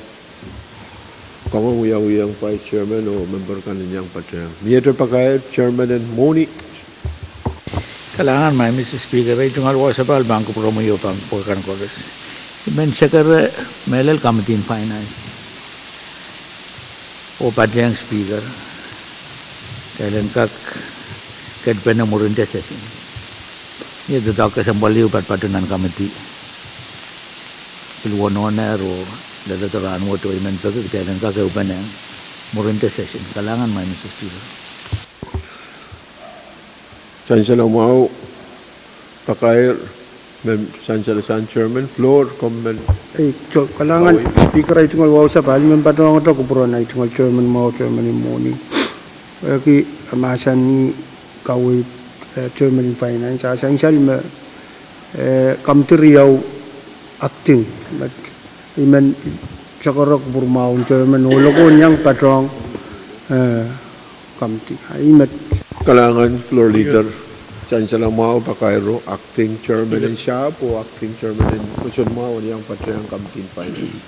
Kangoang wiawiong Vice Chairman oh member kan en iang patehng. Miehte pakair Chairman en Mwohni. Kalahngan, Madam Speaker, ahi tungoal wahu sapahl pahn kupwuromwi oh pahn pwuhk kan koaros. I men sekere mehlel Committee en Finance oh patehng Speaker, kitail en kak ketpene mwurinte session. Mie doadoahk kesempwal ehu patopato nan committee. Pil wonohnehr oh leledo rahn wet oh I men peki kitail en kak ehupene mwurinte session. Kalahngan, Madam Speaker. Sansal mwahu, pakair, men sansal sang Chairman, floor, kommen. Ei, so, kalahngan, Speaker, ahi tungoal wahu sapahl, I men patohwanohng kupwuren ahi tungoal Chairman mwahu, Chairman en Mwohni. Pwehki mahsanih kaweid, eh, Chairman en Finance, a sansal me, eh, committee riau acting, me I men sakara kupwur mwahu en Chairman oh lokon iang patohng, eh, committee. A I met. Kalahngan, Floor Leader. Sansal mwahu, pakairo, acting Chairman en Sahpw oh acting Chairman en Koasoandi Mwahu en iang patehng Committee en Finance.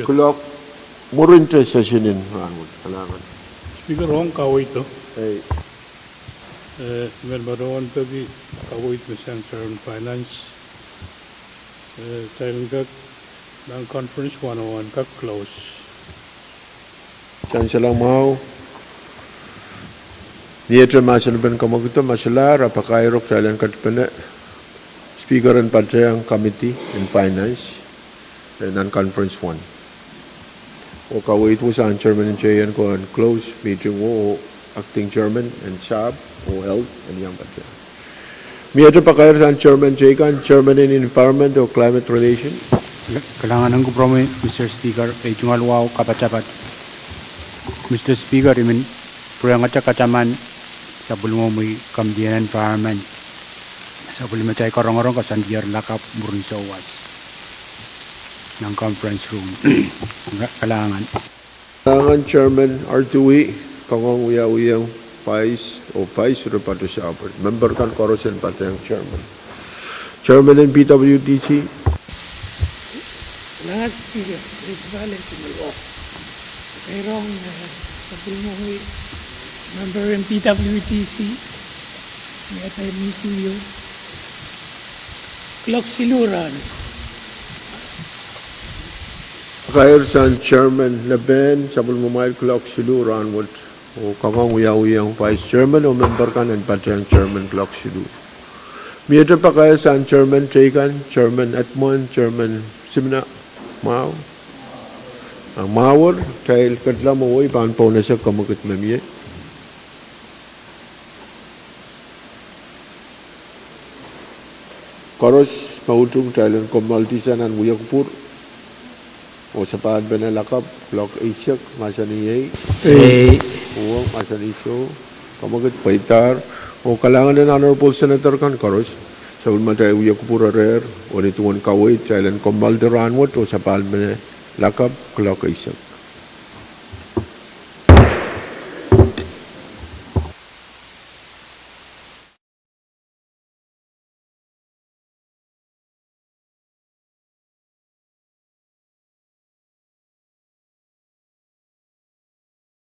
Kuloak mwurinte session en rahn wet. Kalahngan. Speaker, ong kaweid o. Ei. Eh, I men patohwan peki kaweid me sang Chairman Finance. Eh, kitail en kak, nan conference one oh one kak close. Sansal mwahu. Miehte mahsen en kamwakido, ma solahr, a pakairo kitail en ketpene Speaker en patehng Committee en Finance, eh, nan conference one. Oh kaweid wet sang Chairman en J N ko en close meeting wet oh acting Chairman en Sahpw oh Health en iang patehng. Miehte pakair sang Chairman J kan, Chairman en Environment oh Climate Relation. Kalahngan ong kupwuromwi, Mister Speaker, ahi tungoal wahu kapatapat. Mister Speaker, I men pwurehngete kataman sapwellimomwi Committee en Environment, sapwellimatail korongorong koasoandier lakapw mwurin souwas nan conference room. Kalahngan. Kalahngan Chairman Artui, kangoang wiawihong Vice oh Vice Repato Sahpw, member kan koaros en patehng Chairman. Chairman en P W D C. Kalahngan Speaker, pakairong, eh, sapwellimomwi member en P W D C, ni atail meeting ieu. Kuloak siluh rahn. Pakair sang Chairman Neben, sapwellimomwail kuloak siluh rahn wet. Oh kangoang wiawi ong vice chairman oh member kan en patehng chairman clock siluh. Miehte pak sang chairman teikan, chairman Edmund, chairman Simina, mwahu, ah, mwahu, kitail ketlahng mwowe pahn pohnese kamwekid me mie. Koaros me utung kitail en kommoaldihsang nan wiekupwur oh sapahl pene lakapw clock eisek, mahsanih ei. Ei. Uwe, mahsanih soh. Kamwekid pweidahr. Oh kalahngan en honorable senator kan koaros. Sapwellimatail wiekupwur erehr oh ni duwen kaweid kitail en kommoaldi rahnwet oh sapahl pene lakapw clock eisek.